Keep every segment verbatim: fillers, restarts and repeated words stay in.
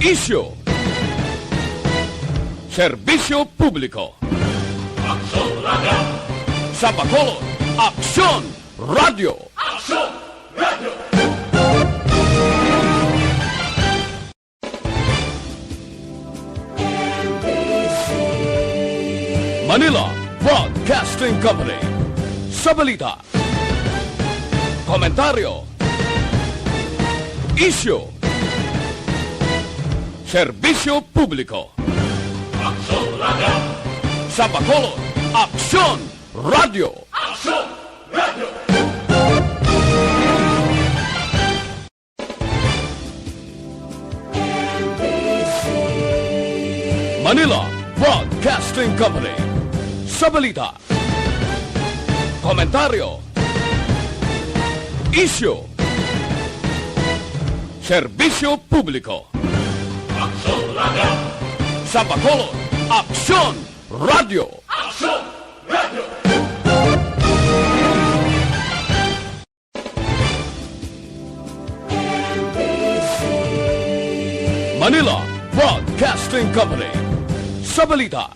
Isyu. Serbisyo publiko. Aksyon Radio. Sa Bacolod, Aksyon Radio. Aksyon Radio. Manila Broadcasting Company. Sa balita, komentaryo, isyu, serbisyo publiko. Aksyon Radio. Sa Bacolod, Aksyon Radio. Aksyon Radio. Manila Broadcasting Company. Sa balita, komentaryo, isyu, serbisyo publiko. Aksyon Radio. Sa Bacolod, Aksyon Radio. Aksyon Radio. Manila Broadcasting Company. Sa balita,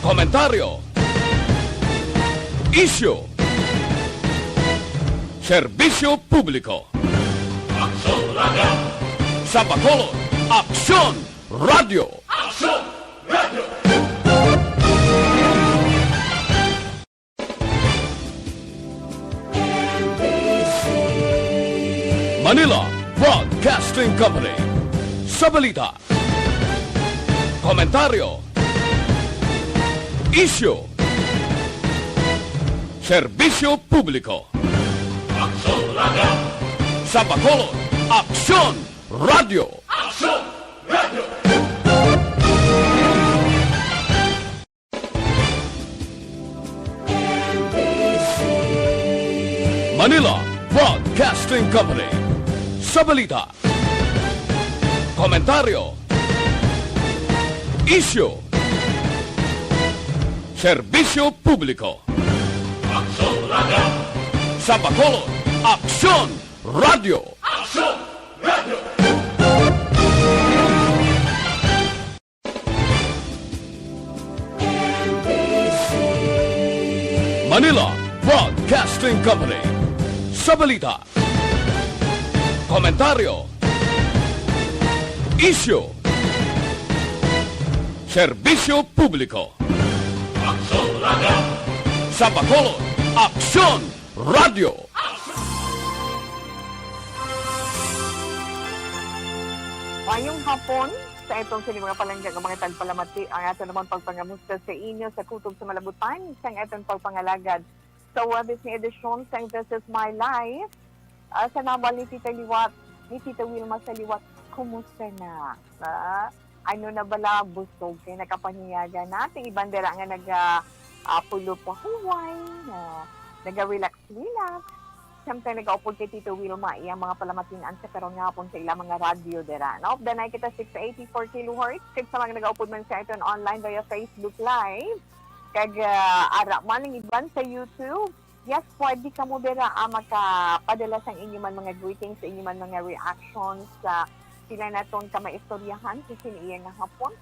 komentaryo, isyu, serbisyo publiko. Aksyon Radio. Sa Bacolod, Aksyon Radio. Aksyon Radio. Manila Broadcasting Company. Sa balita, komentaryo, isyu, serbisyo publiko. Aksyon Radio. Sa Bacolod, Aksyon Radio. Aksyon Radio. Manila Broadcasting Company. Sa balita, komentaryo, isyu, serbisyo publiko. Aksyon Radio. Sa Bacolod, Aksyon Radio. Aksyon Radio. Manila Broadcasting Company. Sa balita, komentaryo, isyu, serbisyo publiko. Aksyon Radio. Sa Bacolod, Aksyon Radio. Mayong hapon sa atong sini mga palangga nga mga tagpalamati, ang ato naman pagpangamusta sa inyo sa kutob sa malabutan sang aton pagpangalagad sa Huwebes nga edisyon sang This Is My Life. Ah, sa nambal ni Tita Liwat, ni Tita Wilma sa Liwat, kumusta na? Ah, ano na bala, busog kay nakapanyaga na? Ang iban dira nga naga, ah, pulo pa huway, na naga-relax-relax. Samtang nagaupod kay Tito Wilma iyang mga palamatian sa karon nga hapon sa ilang mga radyo dira. Naupdan na kita six eighty-four kilohertz. Kag sa mga nagaupod man sa aton online via Facebook Live, kag, ah, ara man ang iban sa YouTube. Yes, pwede kamo dira, ah, makapadala sang inyo man mga greetings, sa inyo man mga reactions sa sila naton ka maistoryahan sa sini iya nga hapon.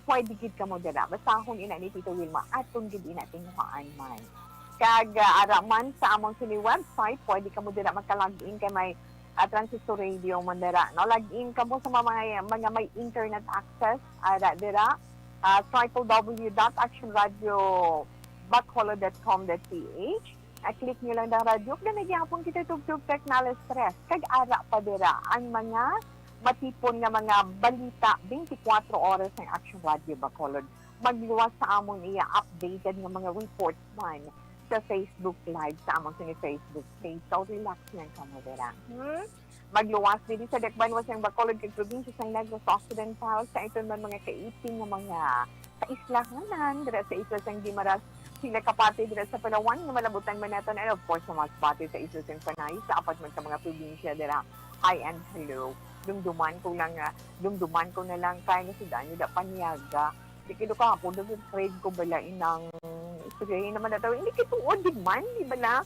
Pwede gid kamo dira. Basahon ina ni Tito Wilma. Aton gid ina tinguhaan man. Kag, ah, ara man sa among sini website, pwede kamo dira magka-log in kay may, ah, Transistor Radio man dira. No, log in kamo sa mga, mga may internet access ara dira. Ah, triple W dot action radio bacolod dot com dot P H. Ah, click nyo lang ang radyo. Kag na gyapon kita tubtob technology stress. Kag ara pa dira ang mga matipon nga mga balita, twenty-four oras ang Action Radio Bacolod. Magluwas sa amon iya updated nga mga reports man sa Facebook Live sa among sini Facebook page. So, relax lang kamo dira. Hmm? Magluwas diri sa dakbayan sang Bacolod kag probinsya sang Negros Occidental, sa iton man mga kaipin nga mga kaislahanan, dira sa isla sang Guimaras, sila kapati dira sa Palawan nga malabutan man naton, and of course, sa mga kapati sa isla sang Panay, sa apat man ka mga probinsya dira. Hi and hello. Dumduman ko lang nga, dumduman ko na lang kay nasud-an nyo da paniaga. Di kilo kahapon, nag-crave ko bala inang istoryahin naman na tao. Hindi kay tuod din man, di bala?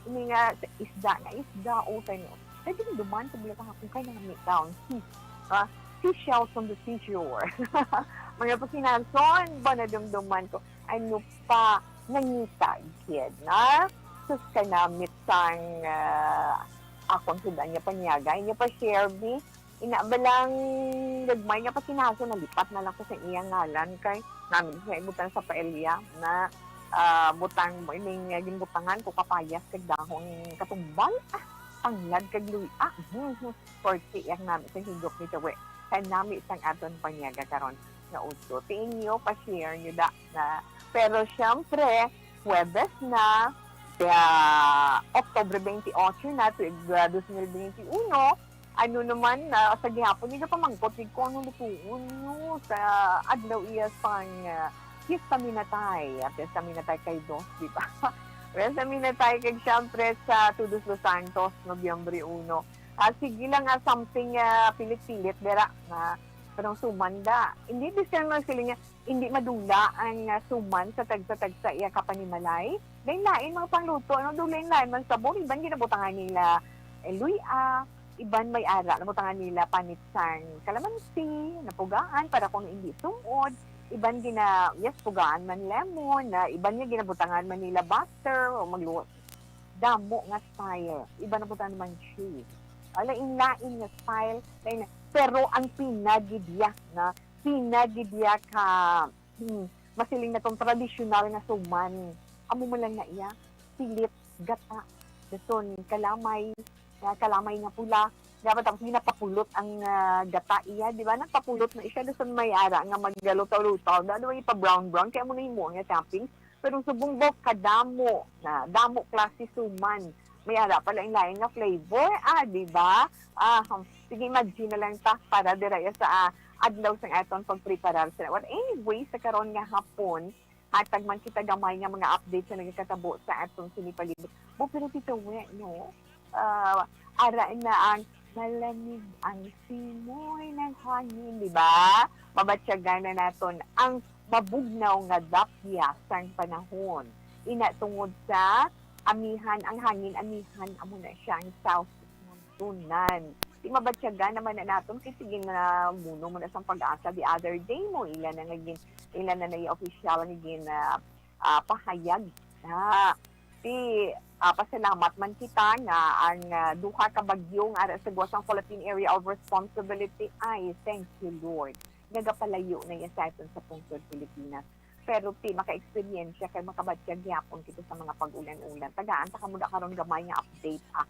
Ini nga sa isda, na isda, o kay no. Kay dumduman ko bala kahapon kay nami down. Hmm. ah, seashells on the seashore. Mga pakinason ba, nadumduman ko, ano pa, nangita gid na. Sus, kanamit sang, ah, akon sud-an nga panyaga. Inyo pa, share, bi? Ina ba lang, gagmay nga pakinason, nalipat na lang ko sa iya ngalan kay namin sa ibutang sa paelya na, ah, butang mo ining, ah, ginbutangan ko kapayas kag dahon katumbal. Ah, tanglad kag luy-a. Forte yang namin sa higop ni Tawi. Kay nami sang aton panyaga karon nga udto. Ti inyo, pa-share nyo da na. Pero syempre, Huwebes na, kaya October twenty-eight na, tuig, ah, dos mil benti uno, ano naman, ah, sa gihapon, nagapamangkot gid ko anong lutuon nyo sa adlaw iya sang, ah, Fiesta Minatay. At Fiesta Minatay kay dos, di ba? Fiesta Minatay kay siyempre sa Todos los Santos, Nobyembre uno. Ah, sige lang, ah, something, ah, pilit-pilit, dira, nga parang sumanda. Hindi, bisan mo sila nga, hindi madula ang, ah, suman sa tagsa-tagsa iya ka panimalay. Lain-lain mga pangluto, ano, daw lain-lain man sabor. Iban ginabutangan nila, eh, luya, iban may ara, nabutangan nila panit sang kalamansi, napugaan para kung hindi sumod. Iban gina, yes, pugaan man lemon, na iban nga ginabutangan man nila butter o magluto. Damo nga style. Iban nabutangan man cheese. Ah, lain-lain nga style, lain, pero ang pinagidya na, pinagidya ka, hmm, masiling naton tradisyonal nga suman. Amo man lang na iya, pilit, gata, dason kalamay, nga kalamay nga pula. Dapat tapos ginapapulot ang, ah, gata iya, di ba? Nagpapulot na siya, dason may ara nga maggalutaw-lutaw. Ano, ipa-brown-brown, kaya mo na yung nga toppings. Pero subong ba kadamo na, damo klase suman. May ara pa lain-lain nga flavor, ah, di ba? Ah, sige, imagine na lang ta para dira ya sa, ah, adlaw sang aton pagpreparar sa. But anyway, sa karon nga hapon, hatag man kita gamay nga mga update sa nagakatabo sa aton sini palibot. Bo, pero Tito We, no? Ah, ara na ang malamig ang simoy ng hangin, di ba? Mabatyagan na naton ang mabugnaw nga dapya sang panahon. Ina tungod sa amihan, ang hangin amihan, amo na siya ang south monsunan. Di mabatyagan naman na naton kay sige na muno mo na sang Pag-asa the other day mo, ila na nga gin, ila na na official nga gin, ah, ah, pahayag na. Ti, ah, pasalamat man kita nga ang, ah, duha ka bagyo nga ara sa gwa sang Philippine Area of Responsibility ay, thank you, Lord, nagapalayo na iya sa aton sa pungsod Pilipinas. Pero ti maka-eksperyensya kay makabatyag gyapon kita sa mga pag-ulan-ulan. Tagaan ta kamo da karon gamay nga update, ah.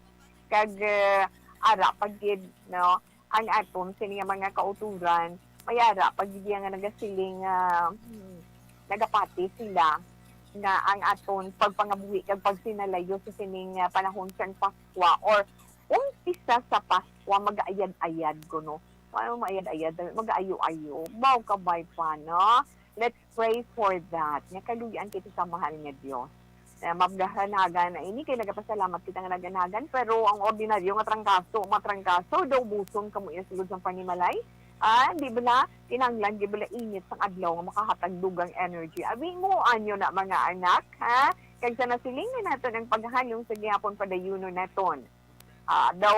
Kag, eh, ara pa gid, no, ang aton sini nga mga kauturan, may ara pa gid iya nga nagasiling nga, hmm, nagapati sila nga ang aton pagpangabuhi kag pagsinalayo sa sining, ah, panahon sang Paskwa or umpisa sa Paskwa, mag-ayad-ayad kuno. Ano maayad-ayad, mag-ayo-ayo. Mao kabay pa, no? Let's pray for that. Nga kaluy-an kita sa mahal nga Dios. Na mabdahanagan na ini kay nagapasalamat kita nga naganagan, pero ang ordinaryo nga trangkaso, matrangkaso, daw buson kamo iya sulod sang panimalay. Ah, di bala, kinahanglan di bala init sang adlaw nga makahatag dugang energy. Abi mo, anyo na, mga anak, ha? Kag sa nasilingan naton ang paghalong sa gihapon padayunon naton. Ah, daw,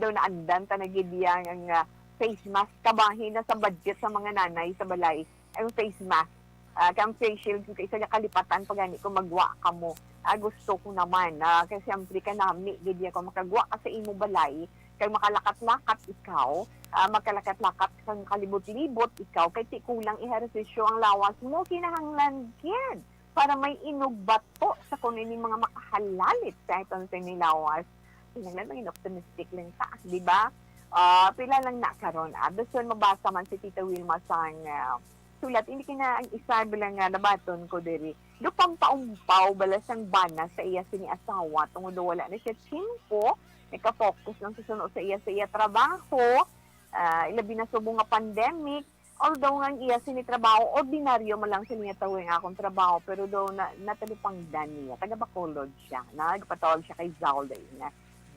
daw naandan ta na gid iya nga face mask. Kabahin na sa budget sa mga nanay sa balay ang face mask. Ah, kay ang face shield kay isa ka kalipatan pa gani kung magwa kamo. Ah, gusto ko naman, ah, kay siyempre kanami gid iya kung makagwa ka sa imo balay, kay makalakat-lakat ikaw, ah, makalakat-lakat kang kalibot-libot ikaw, kay ti kulang ehersisyo ang lawas mo, kinahanglan gid para may inugbato sa kung ining mga makahalalit sa aton sini lawas. Kinahanglan maging optimistic lang ta, di ba? Ah, pila lang na karon, ah, dason mabasa man si Tita Wilma sang, ah, sulat, hindi kina ang isa bilang nga nabaton ko diri. Do pampaumpaw bala sang bana sa iya sini asawa tungod daw wala na siya tiyempo, nagka-focus lang sa suno sa iya, sa iya trabaho, ah, ilabi na subong nga pandemic. Although nga ang iya sini trabaho, ordinaryo man lang sini nga tawo ang akong trabaho, pero daw na, natalupangdan niya. Taga Bacolod siya. Nagpatawag siya kay Zalde. Nga,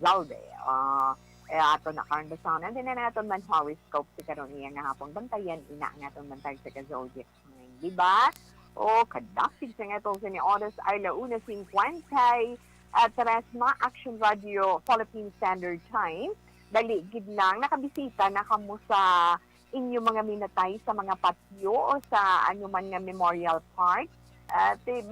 Zalde, ah, eh, ato na karon basahon. And then, naton man horoscope sa karon niya nga hapon. Bantayan ina nga aton bantay sa ka zodiac sign, di ba? O, kadapit sa nga tong sini oras ay la una cincuenta y tres na Action Radio Philippine Standard Time. Dali gid lang, nakabisita na kamo sa inyo mga minatay sa mga patio o sa ano man nga memorial park? Ah, ti-,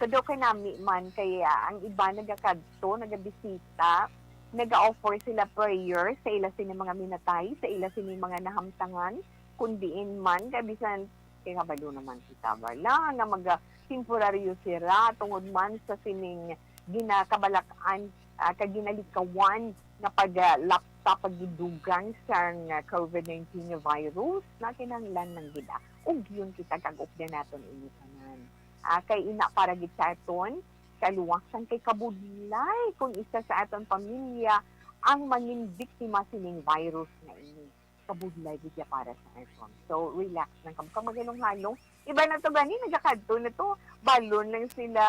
tudo kay nami man, kay, ah, ang iba nagakadto, nagabisita, nag-offer sila prayer sa ila sini mga minatay, sa ila sini mga nahamtangan, kun diin man, kay bisan kay kabalo naman kita bala nga maga-, temporaryo sira tungod man sa sining ginakabalak-an, ah, kag ginalikawan nga paglapta, pagdugang sang, ah, covid nineteen nga virus, na kinahanglan lang gid, ah, ugyon kita kag updan naton ini tanan. Ah, kay ina para gid sa aton kaluwasan, kay kabudlay kung isa sa aton pamilya ang mangin biktima sining virus nga ini. Kabudlay gid ya para sa aton. So, relax lang kamo. Kag magalong-halong. Iba na to gani, nagakadto na to. Balon lang sila,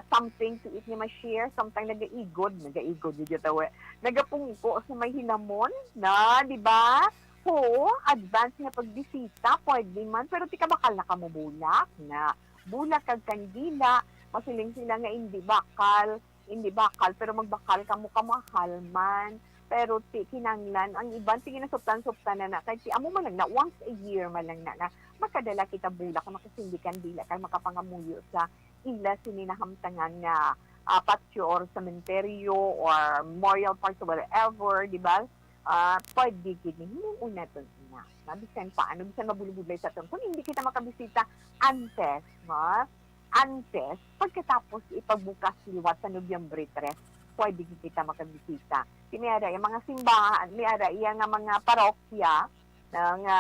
something to eat nga ma-share. Samtang nagaigod, nagaigod gid ya tawo. Nagapungko sa may hilamon na, di ba? Oo, advance nga pagbisita, pwede man. Pero ti kabakal na kamo bulak na. Bulak kag kandila, masiling sila nga hindi bakal, hindi bakal, pero magbakal kamo kamahal man. Pero ti kinanglan, ang iban, ti ginasuptan-suptan na na. Kay ti amo man lang na, once a year man lang na, na makadala kita bulak, makasindi kandila, kay makapangamuyo sa ila sini nahamtangan nga, ah, patio or sementeryo or memorial park or whatever, di ba? Ah, pwede gid ni himuon naton ina. Na bisan paano, bisan mabulbudlay sa aton. Kung hindi kita makabisita antes, no? Antes, pagkatapos ipagbukas liwat sa Nobyembre tres, pwede gid kita makabisita. Ti may ara iya mga simbahan, may ara iya nga mga parokya na nga,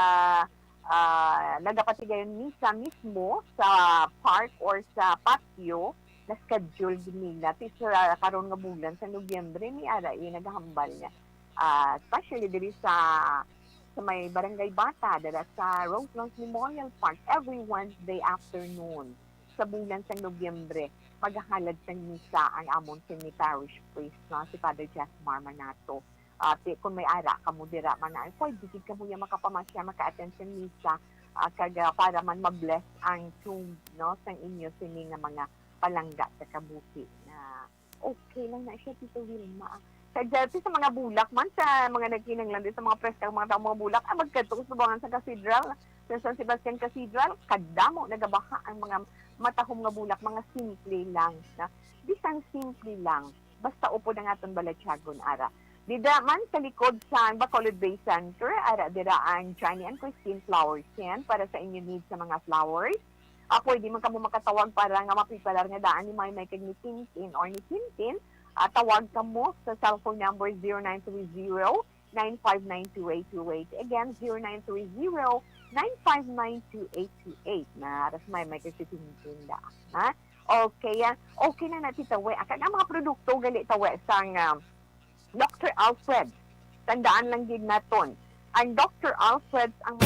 ah, nagapatigayon misa mismo sa park or sa patio, na-schedule gid nila. Ti sa karon nga bulan sa Nobyembre, may ara iya nagahambal nga, ah, especially diri sa, sa may Barangay Bata, dira sa Roselons Memorial Park, every Wednesday afternoon sa bulan sang Nobyembre, magahalad sang misa ang amon sini parish priest, no, si Father Jesmar Manato. Ah, ti-, kung may ara kamo dira, mga, pwede gid kamo ya makapamasya, maka-attend sa misa, ah, kag, ah, para man ma-bless ang tomb, no, sang inyo sini nga mga palangga sa kabuhi na okay lang na siya, Tito Wilma. Sa dati sa mga bulak man, sa mga nagkinahanglan din sa mga preskang mga tawo, mga bulak, ah, magkadto sa subangan sa cathedral, sa San Sebastian Cathedral, kadamo nagabaha ang mga matahom nga bulak, mga simple lang na, bisan simple lang, basta upod ang aton balatyagon, ara. Dida man sa likod sa Bacolod Bay Center, ara dira ang Johnny and Christine Flower Stand para sa inyo need sa mga flowers. Ah, pwede man kamo makatawag para nga mapipalar nga daan ni Maymay kag ni Tintin or ni Tintin. Ah, tawag kamo sa cellphone number zero nine three zero, nine five nine, two eight two eight. Again, zero nine three zero, nine five nine, two eight two eight. Na, aras Maymay kag si Tintin da. Ha? Okay, ah. Okay na na, Tita We. Kag ang mga produkto gali, Tawe, sang, ah, Doctor Alfred. Tandaan lang gid naton, ang Doctor Alfred ang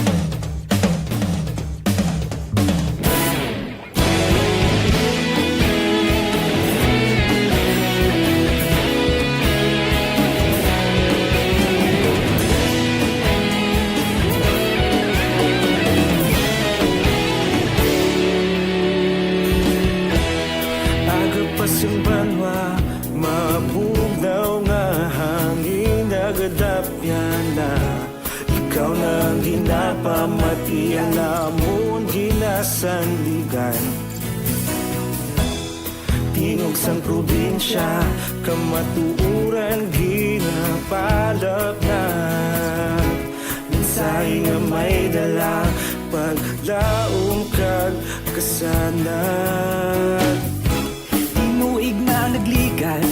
Agapas ang banwa, mabugnaw nga hangin, nagadapyan na. Ikaw na ang ginapamati, ang amon ginasandigan. Tingog sang probinsya, kamatuoran ginapalapnat. Mensahe nga may dala, paglaom kag kasanag. Tinuig na nagligan,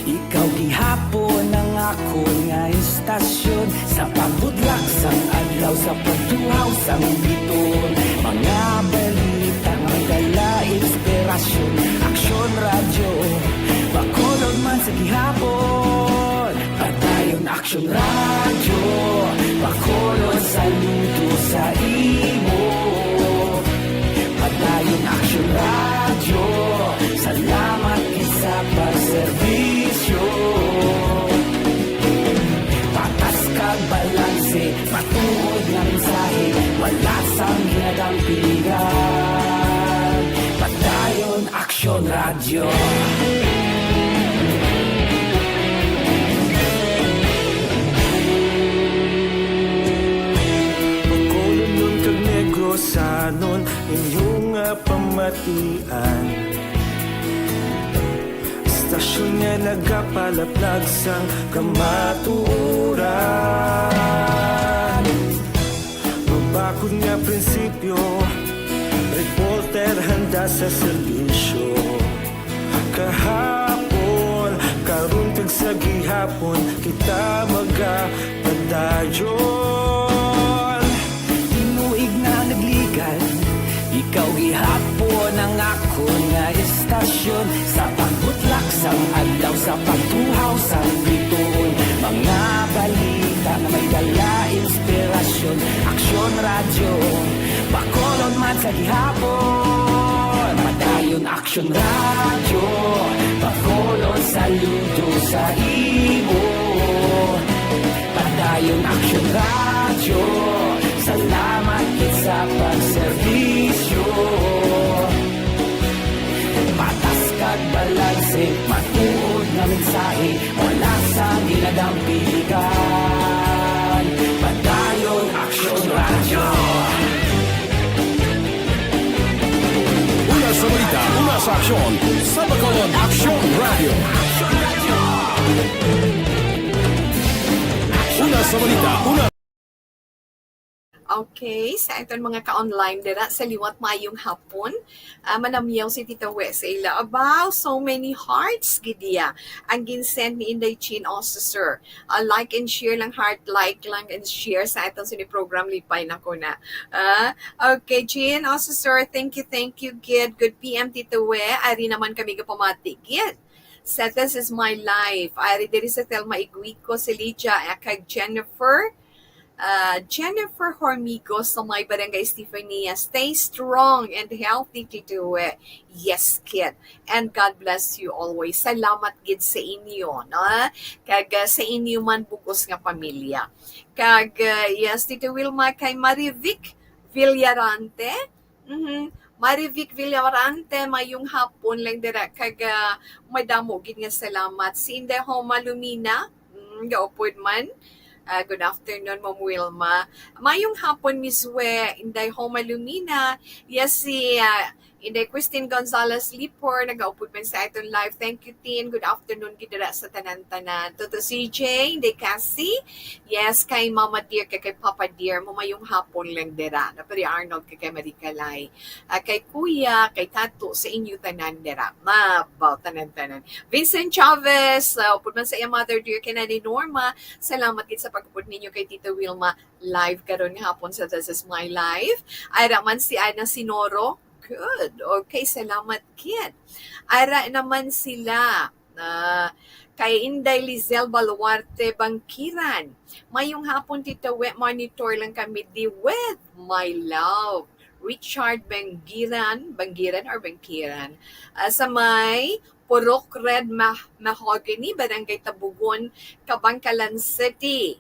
ikaw gihapon ang akon nga istasyon. Sa pagbudlak sang adlaw, sa pagtuhaw sang biton, mga balita nga dala inspirasyon. Aksyon Radyo, Bacolod man sa gihapon. Padayon Aksyon Radyo, Bacolod, saludo sa imo. Padayon Aksyon Radyo, salamat gid sa pagserbisyo. Patas kag balanse, matuod nga mensahe, wala sang ginadampigan. Padayon Aksyon Radyo. Sanon inyo nga pamatian, istasyon nga nagapalaplag sang kamatuoran. Mabakod nga prinsipyo, reporter handa sa serbisyo. Kahapon, karon, kag sa gihapon, kita magapadayon. Tinuig na nagligad, ikaw gihapon ang akon nga istasyon. Sa pagbutlak sang adlaw, sa pagtuhaw sang bituon, mga balita nga may dala inspirasyon. Aksyon Radyo, Bacolod man sa gihapon. Padayon Aksyon Radyo, Bacolod, saludo sa imo. Padayon Aksyon Radyo, salamat gid sa pagserbisyo. Patas kag balanse, matuod nga mensahe, wala sa ginadampiligan. Padayon Aksyon Radyo. Una sa balita, una sa aksyon, sa Bacolod Aksyon Radyo. Una sa balita, una. Okay, sa aton mga ka-online dira sa liwat, maayong hapon. Ah, manamyaw si Tita We sa ila. Abaw, so many hearts gid iya ang ginsend ni Inday Chin, also, sir. Ah, like and share lang, heart, like lang and share sa aton sini program, lipay na ko na. Ah, okay, Chin, also, sir, thank you, thank you, gid. Good P M, Tita We. Ari naman kami gapamati, gid. Sa This Is My Life. Ari diri sa Thelma Iguico, si Lydia, ah, kag Jennifer. Ah, Jennifer Hormigo sa may Barangay Stefania. Stay strong and healthy, Tita We. Yes, kid. And God bless you always. Salamat gid sa inyo, no? Kag, ah, sa inyo man bug-os nga pamilya. Kag, ah, yes, Tita Wilma, kay Marivic Villarante. Mhm. Marivic Villarante, mayong hapon lang dira. Kag, ah, madamo gid nga salamat. Si Inday Homa Lumina, mm, gaupod man. Ah, good afternoon, Ma'am Wilma. Mayong hapon, Miss We, Inday Homa Lumina. Yes, si, ah, Inday Christine Gonzalez Lipor, nagaupod man sa aton live. Thank you, Tin. Good afternoon gid dira sa tanan-tanan. Toto C J, Inday Cassie. Yes, kay Mama Dear, kay, kay Papa Dear, mamayong hapon lang dira. Na, Pare Arnold, kay, kay Marie Calay. Ah, kay Kuya, kay Tato, sa inyo tanan dira. Mabaw, tanan-tanan. Vincent Chavez, ah, upod man sa iya Mother Dear, kay Nanay Norma, salamat gid sa pag-upod ninyo kay Tita Wilma. Live karon nga hapon sa This Is My Life. Ara man si Ana Sinoro. Good. Okay, salamat, kid. Ara naman sila. Ah, kay Inday Lizelle Baluarte Bangkiran. Mayong hapon, Tita We, monitor lang kami di with my love. Richard Bangkiran, Bangkiran or Bangkiran? Ah, sa may Purok Red Mah-, Mahogany, Barangay Tabugon, Kabankalan City.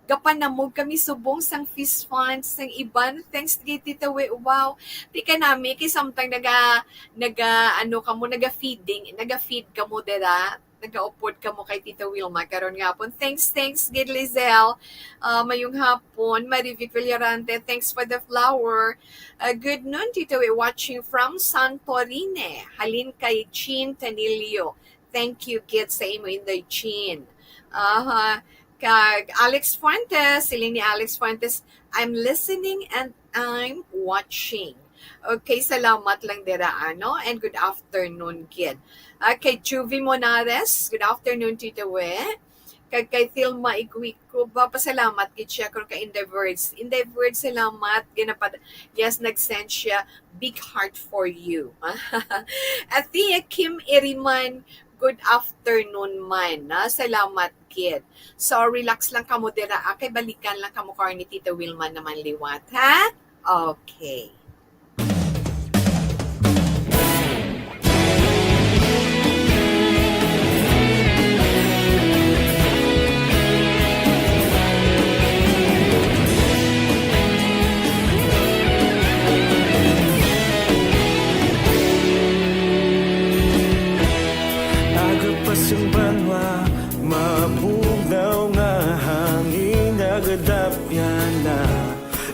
Gapanamog kami subong sang fish fund sang iban. Thanks kay Tita We. Wow. Tika nami kay samtang naga, naga, ano kamo, naga-feeding, naga-feed kamo dira. Nagaupod kamo kay Tita Wilma karon nga hapon. Thanks, thanks, gid Lizelle. Ah, mayong hapon, Marivic Villarante. Thanks for the flower. Ah, good noon, Tita We. Watching from Santorini. Halin kay Chin Tanilio. Thank you, gid sa imo, Inday Chin. Aha. Kag Alex Fuentes, siling ni Alex Fuentes, "I'm listening and I'm watching." Okay, salamat lang dira, ano? And good afternoon, gid. Ah, kay Juvie Monares, good afternoon, Tita We. Kag kay Thelma Iguico, ba, pasalamat gid siya kung kay Inday Words. Inday Words, salamat. Ginapad-, yes, nag-send siya. Big heart for you. Athea Kim Iriman, good afternoon man. Na, salamat, gid. So, relax lang kamo dira, ah, kay balikan lang kamo karon ni Tita Wilma naman liwat, ha? Okay. Aga pa sang banwa, mabugnaw nga hangin, nagadapyan na.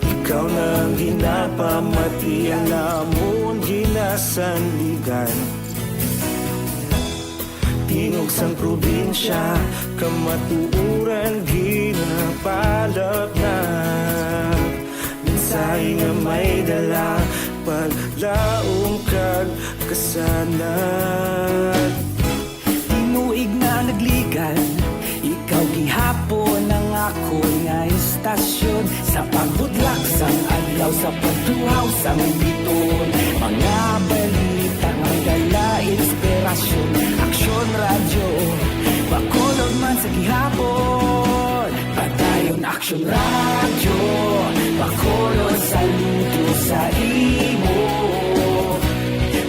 Ikaw na ang Napamati ang amon ginasandigan. Tingog sang probinsya, kamatuoran ginapalapnag. Mensahe nga may dala, paglaom kag kasanag. Tinuig na nagligan, ikaw gihapon ang akon nga istasyon. Sa pagbutlak sang adlaw, sa pagtuhaw sang biton, mga balita nga may dala inspirasyon. Aksyon Radyo, Bacolod man sa gihapon. Padayon Aksyon Radyo, Bacolod, saludo sa imo.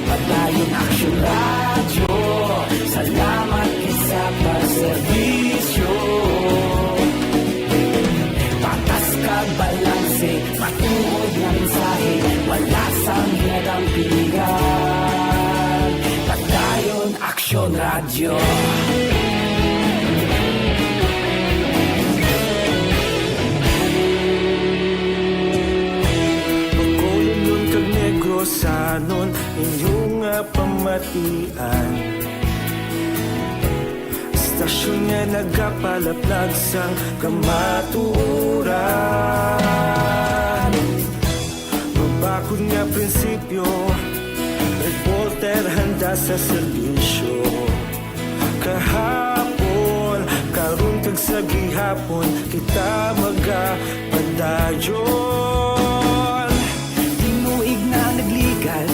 Padayon Aksyon Radyo, salamat gid sa pagserbisyo. Patas kag balanse, matuod nga mensahe, wala sang ginadampigan. Padayon Aksyon Radyo. Bacolodnon kag Negrosanon, inyo nga pamatian. Istasyon nga nagapalaplag sang kamatuoran. Mabakod nga prinsipyo, reporter handa sa serbisyo. Kahapon, karon kag sa gihapon, kita magapadayon. Tinuig na nagligan,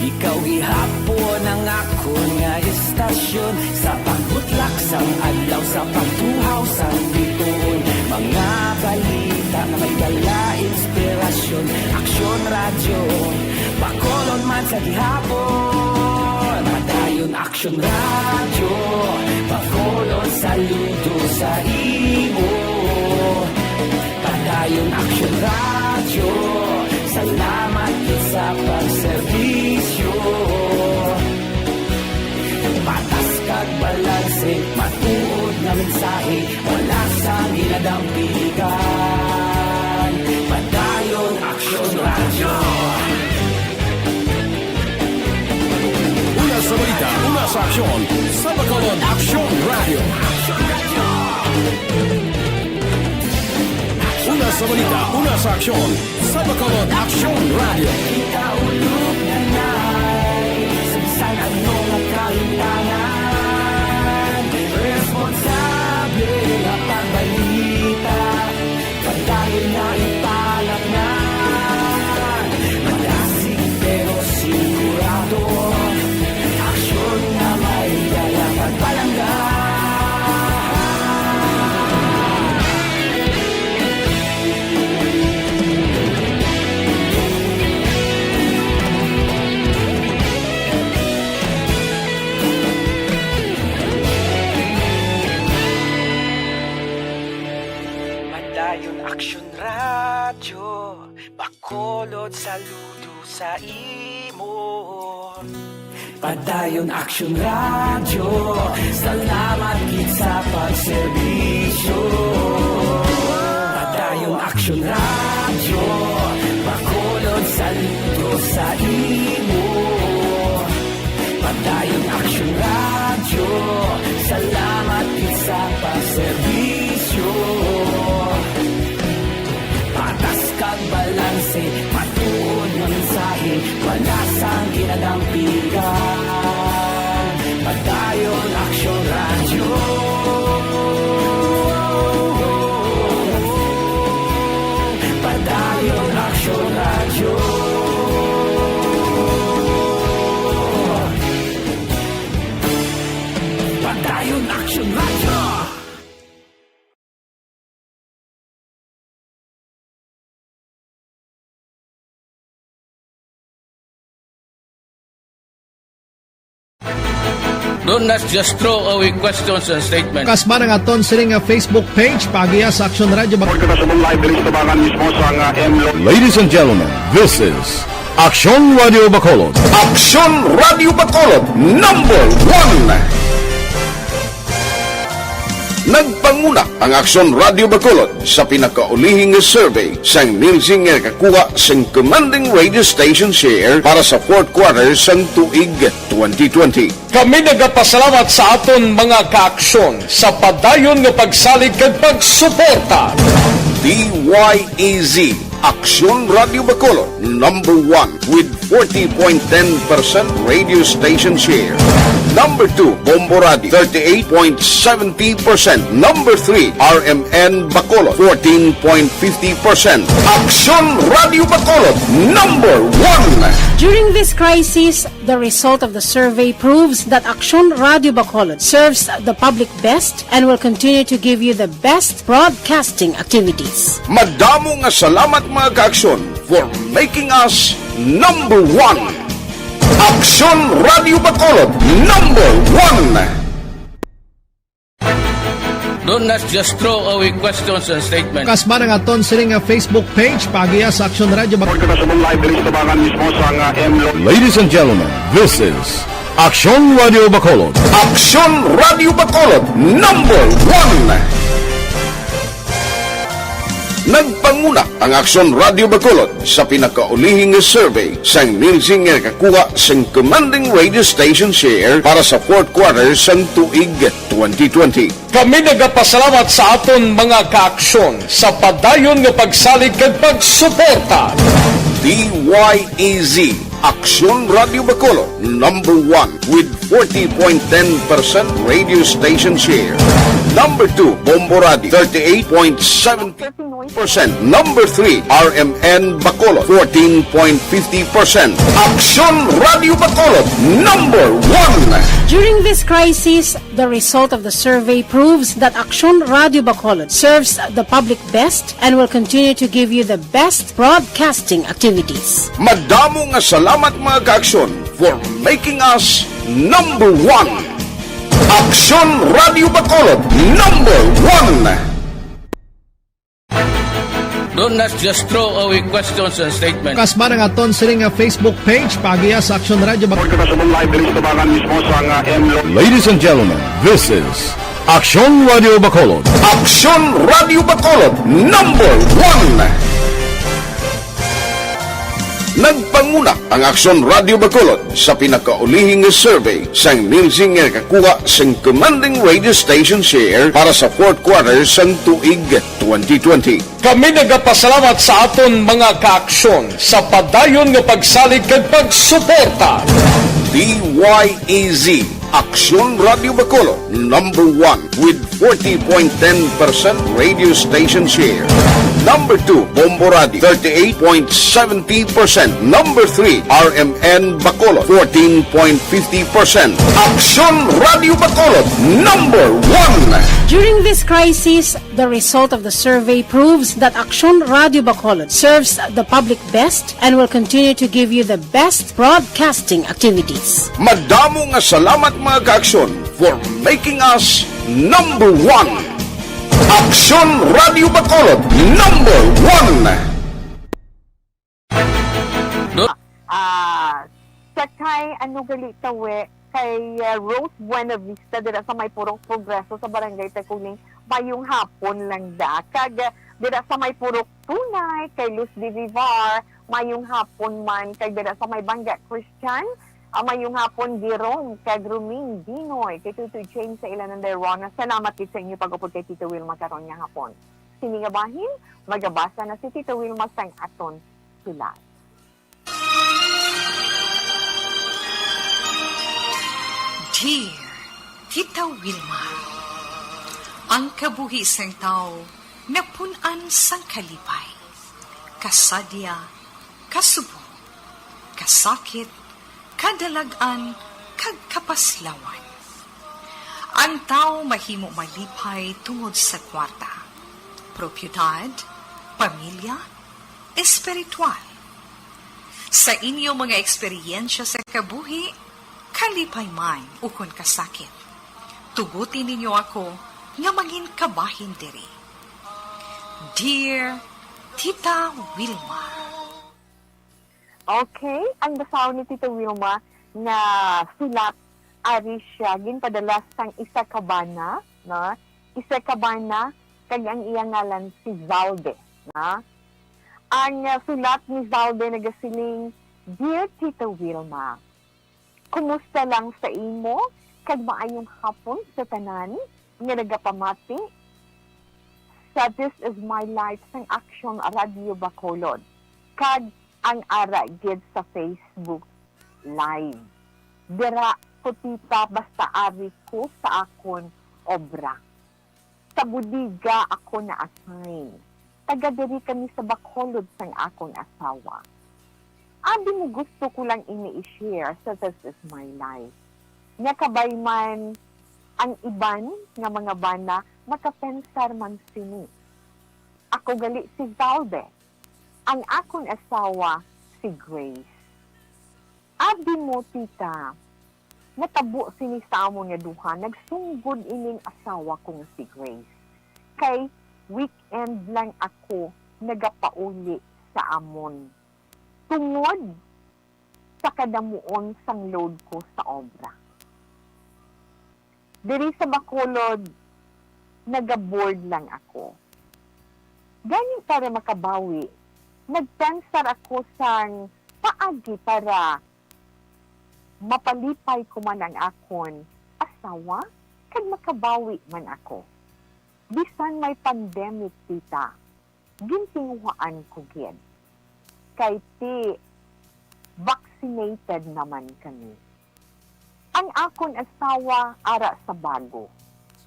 ikaw gihapon ang akon nga istasyon. Sa pagbutlak sang adlaw, sa pagtuhaw sang bituon, mga balita nga may dala inspirasyon. Aksyon Radyo, Bacolod man sa gihapon. Padayon Aksyon Radyo, Bacolod, saludo sa imo. Padayon Aksyon Radyo, salamat gid sa pagserbisyo. Patas kag balanse, matuod nga mensahe, wala sang ginadampigan. Padayon Aksyon Radyo. Una sa balita, una sa aksyon, sa Bacolod Aksyon Radyo. Una sa balita, una sa aksyon, sa Bacolod Aksyon Radyo. Kita ulog na nay, sa bisan ano nga kahimtangan, responsable nga pagbalita. Padayon na ipalapngan, madasig pero sigurado, aksyon nga may dala pagpalangga. Padayon Aksyon Radyo, Bacolod, saludo sa imo. Padayon Aksyon Radyo, salamat gid sa pagserbisyo. Padayon Aksyon Radyo, Bacolod, saludo sa imo. Padayon Aksyon Radyo, salamat gid sa pagserbisyo. Patas kag balanse, matuod nga mensahe, wala sang ginadampigan. Padayon Aksyon Radyo. Padayon Aksyon Radyo. Padayon Aksyon Radyo. Do not just throw away questions and statements. Kasba ang aton sini nga Facebook page, paagiha sa Aksyon Radyo Bac- Report kita sa live diri sa tubangan mismo sa nga M Lo- Ladies and gentlemen, this is Aksyon Radio Bacolod. Aksyon Radio Bacolod, number one. Nagpanguna ang Aksyon Radio Bacolod sa pinakaulihi nga survey sang Nielsen nga nakakuha sang commanding radio station share para sa fourth quarter sang tuig twenty twenty. Kami nagapasalamat sa aton mga kaaksyon sa padayon nga pagsalig kag pagsuporta. D Y E Z, Aksyon Radio Bacolod, number one with forty point ten percent radio station share. Number two, Bombo Radio, thirty-eight point seventy percent. Number three, R M N Bacolod, fourteen point fifty percent. Aksyon Radio Bacolod, number one. During this crisis, the result of the survey proves that Aksyon Radio Bacolod serves the public best and will continue to give you the best broadcasting activities. Madamo nga salamat, mga kaaksyon, for making us number one. Aksyon Radio Bacolod, number one. Don't not just throw away questions and statements. Kasman ang aton sini nga Facebook page, paagiha sa Aksyon Radio Bacolod. Kita sa live diri sa tabangan mismo sa nga M Lo- Ladies and gentlemen, this is Aksyon Radio Bacolod. Aksyon Radio Bacolod, number one. Nagpanguna ang Aksyon Radio Bacolod sa pinakaulihi nga survey sang Nielsen nga nakakuha sang commanding radio station share para sa fourth quarter sang tuig twenty twenty. Kami nagapasalamat sa aton mga kaaksyon sa padayon nga pagsalig kag pagsuporta. D Y E Z, Aksyon Radio Bacolod, number one with forty point ten percent radio station share. Number two, Bombo Radio, thirty-eight point seven percent. Number three, R M N Bacolod, fourteen point fifty percent. Aksyon Radio Bacolod, number one. During this crisis, the result of the survey proves that Aksyon Radio Bacolod serves the public best and will continue to give you the best broadcasting activities. Madamo nga salamat, mga kaaksyon, for making us number one. Aksyon Radio Bacolod, number one. Don't not just throw away questions and statements. Kasman ang aton sini nga Facebook page, paagiha sa Aksyon Radio Bacolod. Kita sa live diri sa tabangan mismo sa nga M Lo- Ladies and gentlemen, this is Aksyon Radio Bacolod. Aksyon Radio Bacolod, number one. Nagpanguna ang Aksyon Radio Bacolod sa pinakaulihi nga survey sang Nielsen nga nakakuha sang commanding radio station share para sa fourth quarter sang tuig twenty twenty. Kami nagapasalamat sa aton mga kaaksyon sa padayon nga pagsalig kag pagsuporta. D Y E Z, Aksyon Radio Bacolod, number one with forty point ten percent radio station share. Number two, Bombo Radio, thirty-eight point seventy percent. Number three, R M N Bacolod, fourteen point fifty percent. Aksyon Radio Bacolod, number one. During this crisis, the result of the survey proves that Aksyon Radio Bacolod serves the public best and will continue to give you the best broadcasting activities. Madamo nga salamat, mga kaaksyon, for making us number one. Aksyon Radio Bacolod, number one. Ah, sa kay ano gali tawi, kay, ah, Rose Buenavista dira sa may Purok Progreso sa Barangay Tacugning, mayong hapon lang da. Kag, ah, dira sa may Purok Tunay, kay Luz de Vivar, mayong hapon man. Kag dira sa may Bangga Christian, ah, mayong hapon, Jerome, kag Roming Dinoy, kay Tutoy James sa ilanan day Rona. Salamat gid sa inyo pag-upod kay Tito Wilma karon nga hapon. Sini nga bahin, magabasa na si Tito Wilma sang aton sulat. Dear Tita Wilma, ang kabuhi sang tawo napun-an sang kalipay, kasadya, kasubo, kasakit, kadalag-an, kag kapaslawan. Ang tawo mahimo malipay tungod sa kwarta, propiedad, pamilya, espiritual. Sa inyo mga eksperyensya sa kabuhi, kalipay man ukon kasakit, tuguti ninyo ako nga mangin kabahin diri. Dear Tita Wilma. Okay, ang basahon ni Tita Wilma nga sulat, ari siya ginpadala sang isa ka bana, no? isa ka bana, kag ang iya ngalan si Zalde, na? Ang, ah, sulat ni Zalde nagasiling, "Dear Tita Wilma, kumusta lang sa imo, kag maayong hapon sa tanan nga nagapamati sa This Is My Life sang Action Radio Bacolod, kag ang ara gid sa Facebook Live. Dira ko, tita, basta ari ko sa akon obra. Sa bodega ako na-assign. Taga diri kami sa Bacolod sang akon asawa. Abi mo gusto ko lang ini i-share sa This Is My Life. Nga kabay man ang iban nga mga bana makapensar man sini. Ako gali si Zalde. Ang akon asawa si Grace. Abi mo, tita, natabo sini sa amon nga duha, nagsunggod ining asawa ko nga si Grace. Kay weekend lang ako nagapauli sa amon tungod sa kadamuon sang load ko sa obra. Diri sa Bacolod, naga-bored lang ako. Gani, para makabawi, nagpensar ako sang paagi para mapalipay ko man ang akon asawa kag makabawi man ako. Bisan may pandemic, tita, gintinguhaan ko gid. Kay ti, vaccinated naman kami. Ang akon asawa ara sa Bago,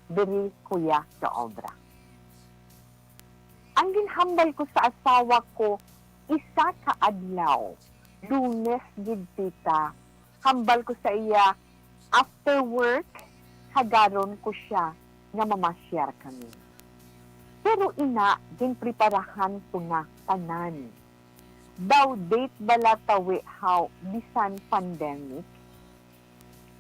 diri ko iya gaobra. Ang ginhambal ko sa asawa ko, isa ka adlaw, Lunes gid, tita, hambal ko sa iya, after work, hagaron ko sia nga mamasyar kami. Pero ina, ginpreparahan ko na tanan. Daw date bala tawi haw bisan pandemic?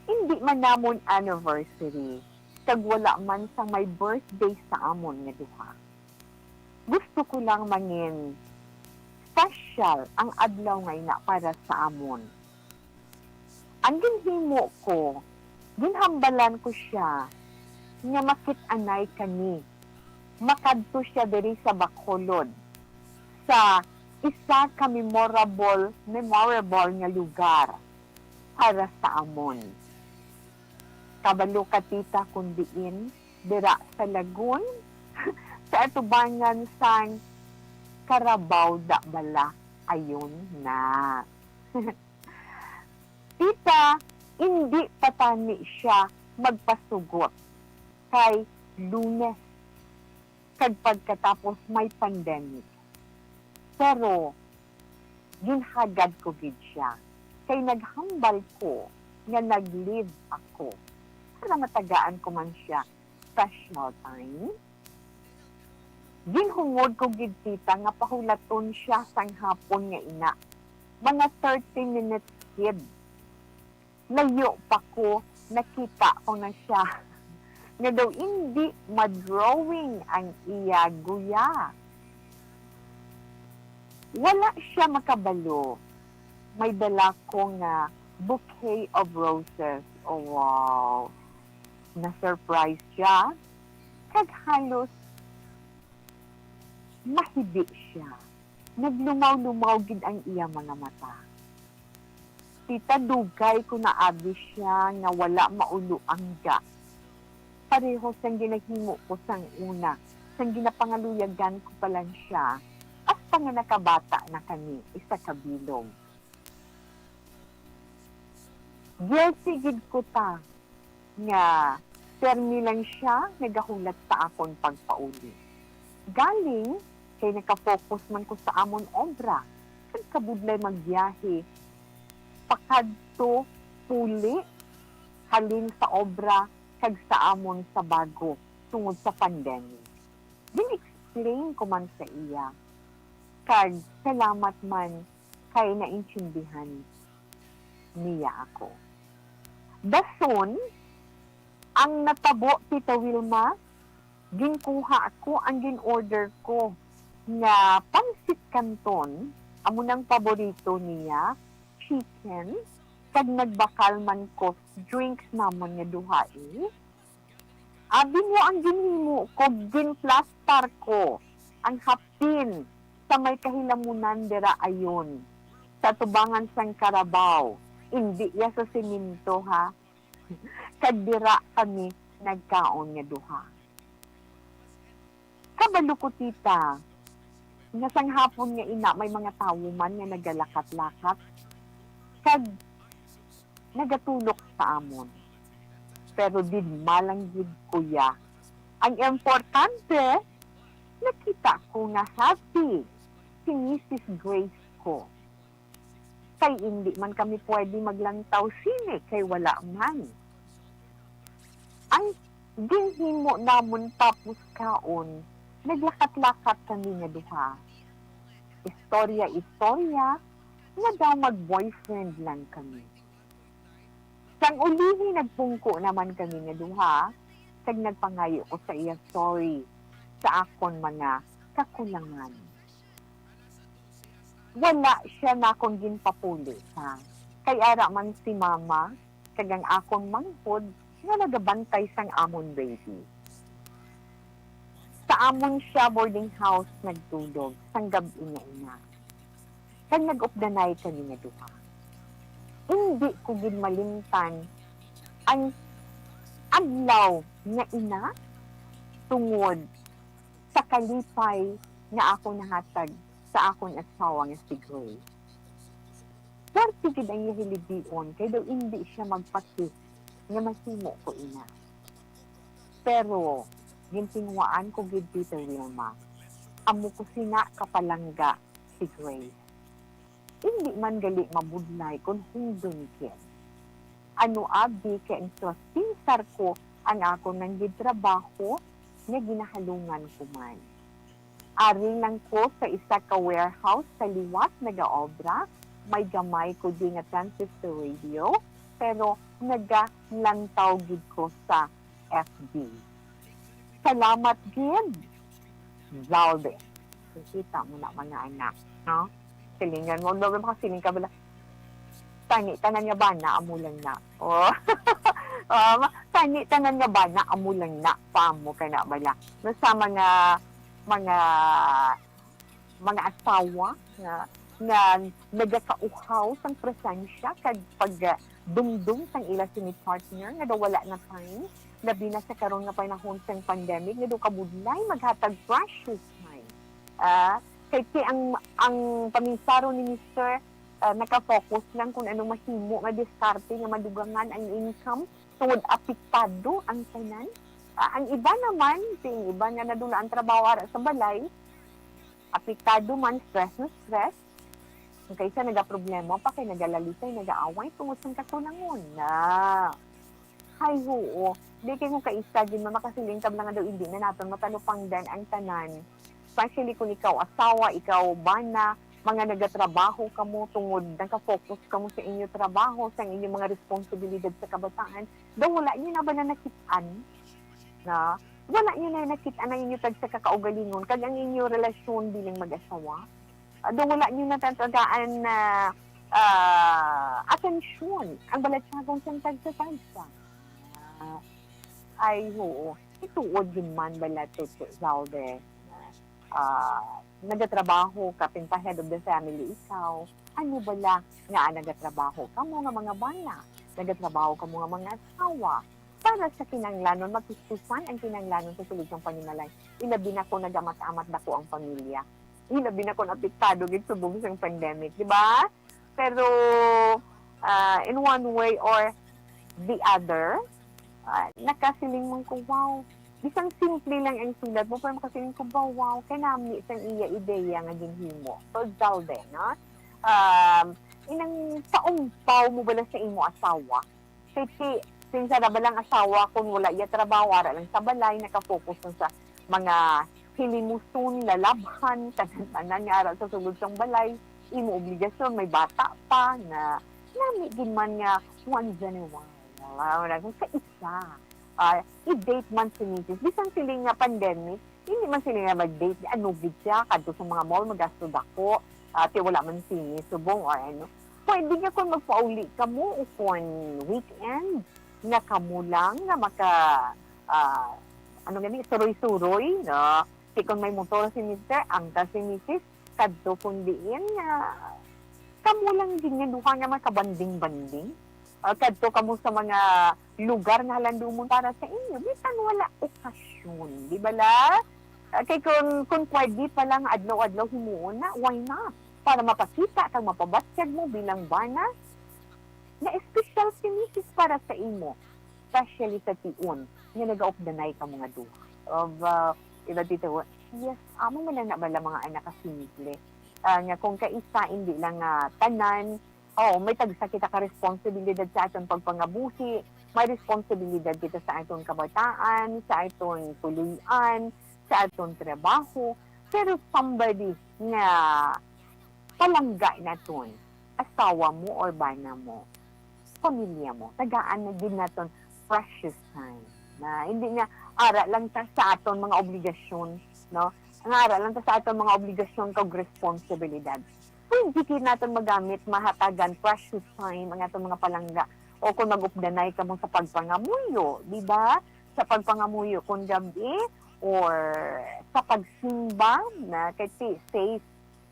Indi man namon anniversary, kag wala man sang may birthday sa amon nga duha. Gusto ko lang mangin special ang adlaw nga ina para sa amon. Ang ginhimo ko, ginhambalan ko sia nga makit-anay kami. Makadto sia diri sa Bacolod, sa isa ka memorable, memorable nga lugar para sa amon. Kabalo ka, tita, kun diin, dira sa Lagun, sa atubangan sang Carabao da bala, ayun na. Tita, indi pa tani sia magpasugot kay Lunes, kag pagkatapos may pandemic. Pero ginhagad ko gid sia, kay naghambal ko nga nag-leave ako para matagaan ko man sia special time. Ginhungod ko gid, tita, nga pahulaton sia sang hapon nga ina, mga thirty minutes gid. Layo pa ko, nakita ko na sia nga daw indi ma-drawing ang iya guya. Wala sia makabalo. May dala ko nga bouquet of roses. Oh, wow. Na-surprise sia, kag halos mahibi sia. Naglumaw-lumaw gid ang iya mga mata. Tita, dugay ko naabi sia nga wala maulo ang ga. Pareho sang ginahimo ko sang una, sang ginapangaluyagan ko pa lang sia, hasta nga nakabata na kami, isa ka bilog. Guilty gid ko, ta, nga permi lang sia nagahulat sa akon pagpauli. Galing kay naka-focus man ko sa amon obra, kag kabudlay magbiyahe pakadto, puli, halin sa obra kag sa amon sa Bago tungod sa pandemic. Gin-explain ko man sa iya, kag salamat man kay naintindihan niya ako. Dason, ang natabo, Tita Wilma, ginkuha ko ang gin-order ko nga pansit canton, amo nang paborito niya, chicken, kag nagbakal man ko drinks namon nga duha, eh. Abi mo ang ginhimo ko, ginplastar ko ang hapin sa may kahilamunan dira ayon, sa tubangan sang karabaw, indi ya sa semento, ha. Kag dira kami nagkaon nga duha. Kabalo ko, tita, nga sang hapon nga ina may mga tawo man nga nagalakat-lakat kag nagatulok sa amon. Pero digma lang gid, kuya. Ang importante, nakita ko nga happy si Misis Grace ko. Kay indi man kami pwede maglantaw sini kay wala man. Ang ginhimo namon tapos kaon, naglakat-lakat kami nga duha. Istorya-istorya nga daw mag-boyfriend lang kami. Sang ulihi, nagpungko naman kami nga duha, kag nagpangayo ko sa iya sorry sa akon mga kakulangan. Wala siya nakon ginpapuli, ha. Kay ara man si mama kag ang akon manghod nga nagabantay sang amon baby. Sa amon siya boarding house nagtulog sang gab-i nga ina. Kag nag-updanay kami nga duha. Indi ko gid malimtan ang adlaw nga ina tungod sa kalipay nga ako nahatag sa akon asawa nga si Grace. Swerte gid ang iya hilibion kay daw indi siya magpati nga mahimo ko ina. Pero gintinguhaan ko gid, Tita Wilma, amo ko sina kapalangga si Grace. Indi man gali mabudlay kon hundon gid. Ano abi kay ang swastisar ko ang akon nang gitrabaho nga ginahalungan ko man. Ari lang ko sa isa ka warehouse sa liwat nagaobra, may gamay ko di nga transistor radio, pero nagalantaw gid ko sa F B. Salamat gid, Zalbe. Kita mo na, mga anak, no? Silingan mo, no, makasiling ka bala, "Tani, tanan nga bana, amo lang na." Oh. Oh, ma-, "Tani, tanan nga bana, amo lang na." Pa mo ka na bala. No, sa mga, mga, mga asawa nga, nga nagakauhaw sang presensya kag pag, ah, dumdum sang ila sini partner nga daw wala na time, labi na sa karon nga panahon sang pandemic nga daw kabudlay maghatag precious time. Ah, kay, kay ang, ang paminsaro ni Mister, ah, naka-focus lang kung anong mahimo nga diskarte nga madugangan ang income tungod apektado ang tanan. Ah, ang iba naman, ang iba nga nadula ang trabaho ara sa balay, apektado man, stress na stress. Ang kaysa nagaproblema pa kay nagalalisay, nagaaway tungod sang kakulangon na. Hay, huo. Di kay mo kaisa gid, ma-, makasiling ka lang nga daw, hindi na naton matalupangdan ang tanan. Especially kung ikaw asawa, ikaw bana, mga nagatrabaho kamo tungod naka-focus kamo sa inyo trabaho, sa inyo mga responsibilidad sa kabataan, daw wala niyo na ba na nakit-an? Na, wala niyo na nakit-an ang inyo tagsa ka kaugalingon kag ang inyo relasyon bilang mag-asawa? Ah, daw wala niyo natatagaan na, ah, atensyon ang balatyagon sang tagsa-tagsa? Ah, ay, oo. Ituod yun man bala, Tete Zalde, na, ah, nagatrabaho ka, pinta-head of the family ikaw. Ano bala nga nagatrabaho kamo nga mga bana? Nagatrabaho kamo nga mga asawa? Para sa kinahanglanon, matustusan ang kinahanglanon sa sulod sang panimalay. Ilabi na kung nagamat-amat dako ang pamilya. Ilabi na kung apektado gid subong sang pandemic, di ba? Pero, ah, in one way or the other, ah, nakasiling man ko, "Wow." Bisan simple lang ang sulat mo, pero makasiling ko ba, "Wow, kanami sang iya ideya nga ginhimo." So, Zalde, no? Um, inang paumpaw mo bala sa imo asawa? Kay ti, sinsa na ba lang asawa kung wala iya trabaho, ara lang sa balay, naka-focus lang sa mga hilimuson, lalabhan, tanan-tanan nga ara sa sulod sang balay, imo obligasyon, may bata pa, na nami gid man nga once in a while. Wala na kung sa isa. Ah, i-date man si misis. Bisan sila nga pandemic, hindi man sila nga mag-date. Ano gid siya? Kadto sa mga mall, magasto dako. Ah, ti wala man sini subong or ano. Pwede nga kung magpauli kamo o kung weekend, nga kamo lang nga maka, ah, ano gani, suroy-suroy, no? Kay kung may motor si mister, angkas si misis, kadto kung diin nga kamo lang din nga duha nga makabanding-banding. Ah, kadto kamo sa mga lugar nga halandumon para sa inyo. Bisan wala okasyon, di ba la? Ah, kay kung, kung pwede pa lang adlaw-adlaw himuon na, why not? Para mapakita kag mapabatyag mo bilang bana na espesyal si misis para sa imo, especially sa tion nga nagaupdanay ka mga duha. Of, uh, iba dito, yes, amo man na bala mga anak ka simple. Ah, nga kung kaisa, hindi lang nga tanan, oh, may tagsa kita ka responsibilidad sa aton pagpangabuhi, may responsibilidad kita sa aton kabataan, sa aton puloy-an, sa aton trabaho. Pero somebody nga palangga naton, asawa mo or bana mo, pamilya mo, tagaan na gid naton precious time. Na hindi nga ara lang ta sa aton mga obligasyon, no? Nga ara lang ta sa aton mga obligasyon kag responsibilidad. Pwede gid naton magamit, mahatagan precious time ang aton mga palangga. O kung mag-updanay kamo sa pagpangamuyo, di ba? Sa pagpangamuyo kung gabi, or sa pagsimba, na kay si-, safe,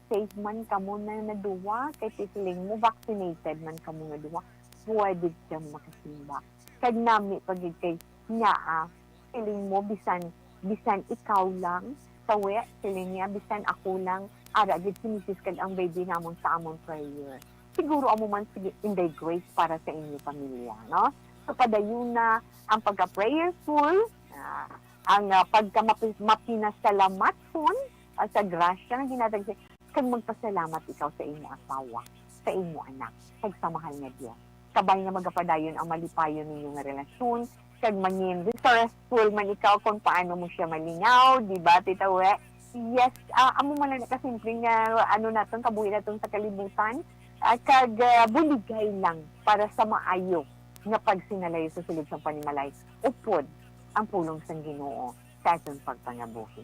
safe man kamo na, na duha, kay si siling mo, vaccinated man kamo nga duha, pwede siya makasimba. Kag nami pa gid kay ngaa, siling mo, bisan, bisan ikaw lang, tawi, siling niya, bisan ako lang, ara gid si misis kag ang baby namon sa amon prayer. Siguro amo man, sige, inday grace para sa inyo pamilya, no? So, padayuna ang pagka-prayerful, ah, ang, ah, pagka mapi-, mapinasalamat pon, ah, sa grasya nga ginhatag sa, kag magpasalamat ikaw sa imo asawa, sa imo anak, kag sa mahal nga Dios. Kabay nga magapadayon ang malipayon ninyo nga relasyon, kag mangin resourceful man ikaw kung paano mo siya malingaw, di ba, Tita We? Yes, ah, amo man lang kasimple nga ano naton, kabuhi naton sa kalibutan, ah, kag, ah, buligay lang para sa maayo nga pagsinalayo sa sulod sang panimalay, upod ang pulong sang Ginoo sa aton pagpangabuhi.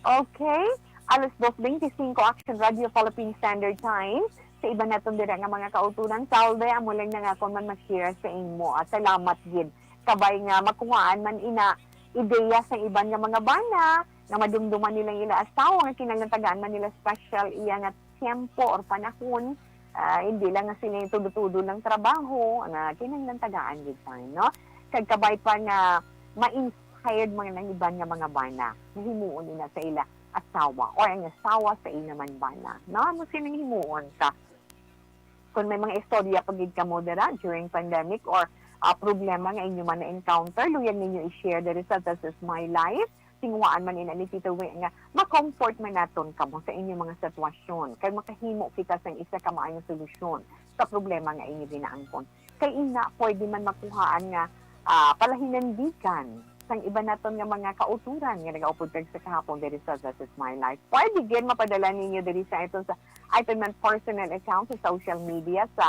Okay, alas dos veinticinco, Action Radio Philippine Standard Time. Sa iban naton dira nga mga kauturan, Salve, amo lang na nga akon man ma-share sa imo. At salamat gid. Kabay nga makuhaan man ina ideya sa iban nga mga bana nga madumduman nila ang ila asawa nga kinahanglan tagaan man nila special iya nga tiyempo or panahon, ah, hindi lang nga sila yung tudo-tudo lang trabaho, nga kinahanglan tagaan gid time, no? Kag kabay pa nga ma-inspired man ang iban nga mga bana, nga himuon ina sa ila asawa or ang asawa sa ila man bana, no? Amo sining himuon ka. Kung may mga istorya pa gid kamo dira during pandemic or, ah, problema nga inyo man na-encounter, luyag ninyo i-share diri sa This Is My Life. Tinguhaan man ina ni Tito Wi nga ma-comfort man naton kamo sa inyo mga sitwasyon, kay makahimo kita sang isa ka maayong solusyon sa problema nga inyo ginaangkon. Kay ina, pwede man makuhaan nga, ah, palahinandigan sang iban naton nga mga kauturan nga nagaupod kag sa kahapon diri sa This Is My Life. Pwede gid mapadala ninyo diri sa aton sa aton man personal account sa social media, sa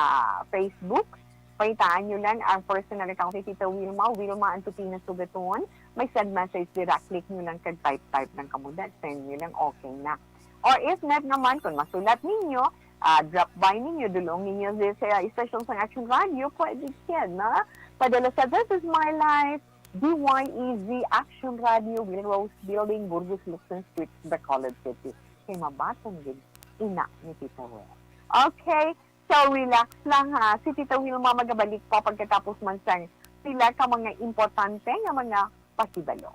Facebook. Pangitaan nyo lang ang personal account ni Tita Wilma, Wilma Antupina Sugaton. May send message dira, click nyo lang kag type-type lang kamo, send nyo lang, okay na. Or if not naman, kung masulat ninyo, ah, drop by ninyo, dulong ninyo sa, sa station sang Action Radio, pwede yan, na? Padala sa This Is My Life, D Y E Z Action Radio, Will Rose Building, Burgos, Luxon Street, Bacolod City. Kay mabaton gid ina ni Tita Wer. Okay, so relax lang ha. Si Tita Wilma magabalik pa pagkatapos man sang pila ka mga importante nga mga pahibalo.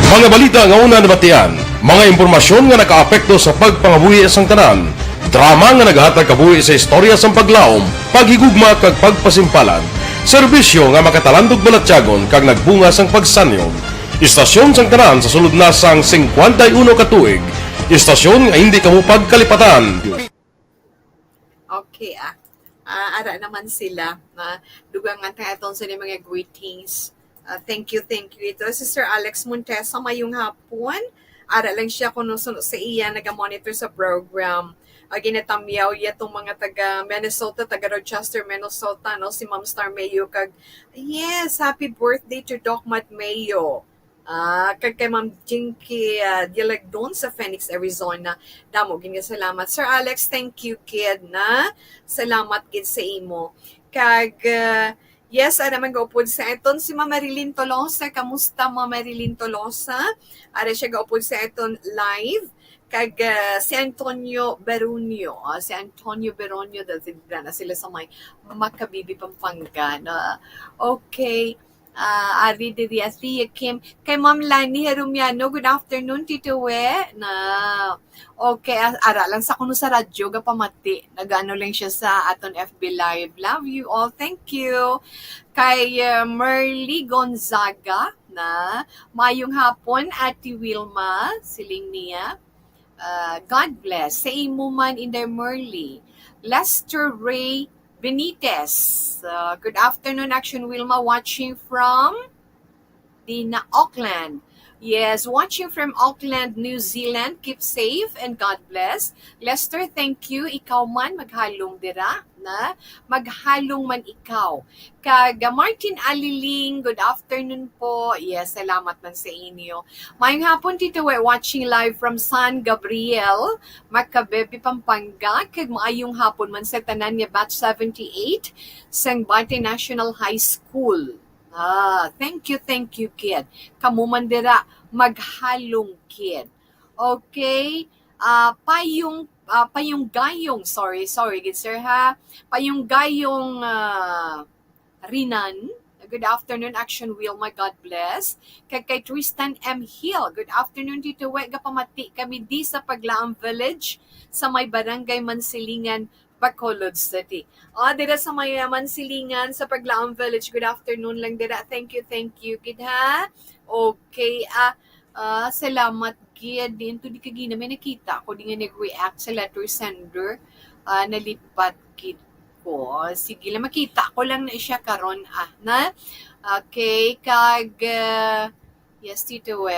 Mga balita nga una nabatian, mga impormasyon nga nakaapekto sa pagpangabuhi sang tanan, drama nga naghatag kabuhi sa istorya sang paglaom, paghigugma kag pagpasimpalan, serbisyo nga makatalandog balatyagon kag nagbunga sang pagsanyog. Istasyon sang tanan sa sulod na sang singkwenta y uno ka tuig, istasyon nga hindi kamo pagkalipatan. Okay, ah. Ah, ara naman sila. Ah, dugangan ta aton sa mga greetings. Ah, thank you, thank you. Ito, Sister Alex Montesa, mayong hapon. Ara lang siya kuno sa iya, naga-monitor sa program. Ah, ginatamyaw iya tong mga taga Minnesota, taga Rochester, Minnesota, no? Si Ma'am Star Mayo kag, yes, happy birthday to Doc Mad Mayo. Ah, kag kay Ma'am Jinky, ah, Dialagdon sa Phoenix, Arizona. Damo gid nga salamat. Sir Alex, thank you, kid, na. Salamat gid sa imo. Kag, ah, yes, ara man gaupod sa aton si Ma'am Marilyn Tolosa. Kamusta, Ma'am Marilyn Tolosa? Ara siya gaupod sa aton live. Kag, ah, si Antonio Berunio, ah, si Antonio Berunio, dati na sila sa may Makabibi, Pampanga, na. Okay. Ah, ari diri, ah, Thea Kim. Kay Ma'am Lani Herumiano, good afternoon, Tito We. Na, okay, ah, ara lang sa kuno sa radyo, gapamati. Nag-ano lang siya sa aton F B Live. Love you all. Thank you. Kay, ah, Merly Gonzaga, na, mayong hapon, Ate Wilma, siling niya. Ah, God bless. Sa imo man, Inday Merly. Lester Ray Benitez. Ah, good afternoon, Action Wilma, watching from the na Auckland. Yes, watching from Auckland, New Zealand. Keep safe and God bless. Lester, thank you. Ikaw man, maghalong dira, na. Maghalong man ikaw. Kag, ah, Martin Aliling, good afternoon po. Yes, salamat man sa inyo. Mayong hapon, Tito We, watching live from San Gabriel, Macabebe, Pampanga. Kag maayong hapon man sa tanan nga batch seventy-eight sang Bate National High School. Ah, thank you, thank you, kid. Kamo man dira, maghalong, kid. Okay? Ah, Payong, ah, Payong Gayong, sorry, sorry, gid, sir, ha? Payong Gayong, ah, Rinan. Good afternoon, Action Wilma. God bless. Kag kay Tristan M Hill. Good afternoon, Tito We. Gapamati kami di sa Paglaang Village sa may Barangay Mansilingan, Bacolod City. Ah, dira sa may, ah, Mansilingan sa Paglaang Village. Good afternoon lang dira. Thank you, thank you, gid, ha? Okay, ah, ah, salamat, gid. Diin to di kagina may nakita ko di nga nag-react sa letter sender. Ah, nalipat, gid, ko. Sige lang, makita ko lang na siya karon, ah, na. Okay, kag, ah, yes, Tito We.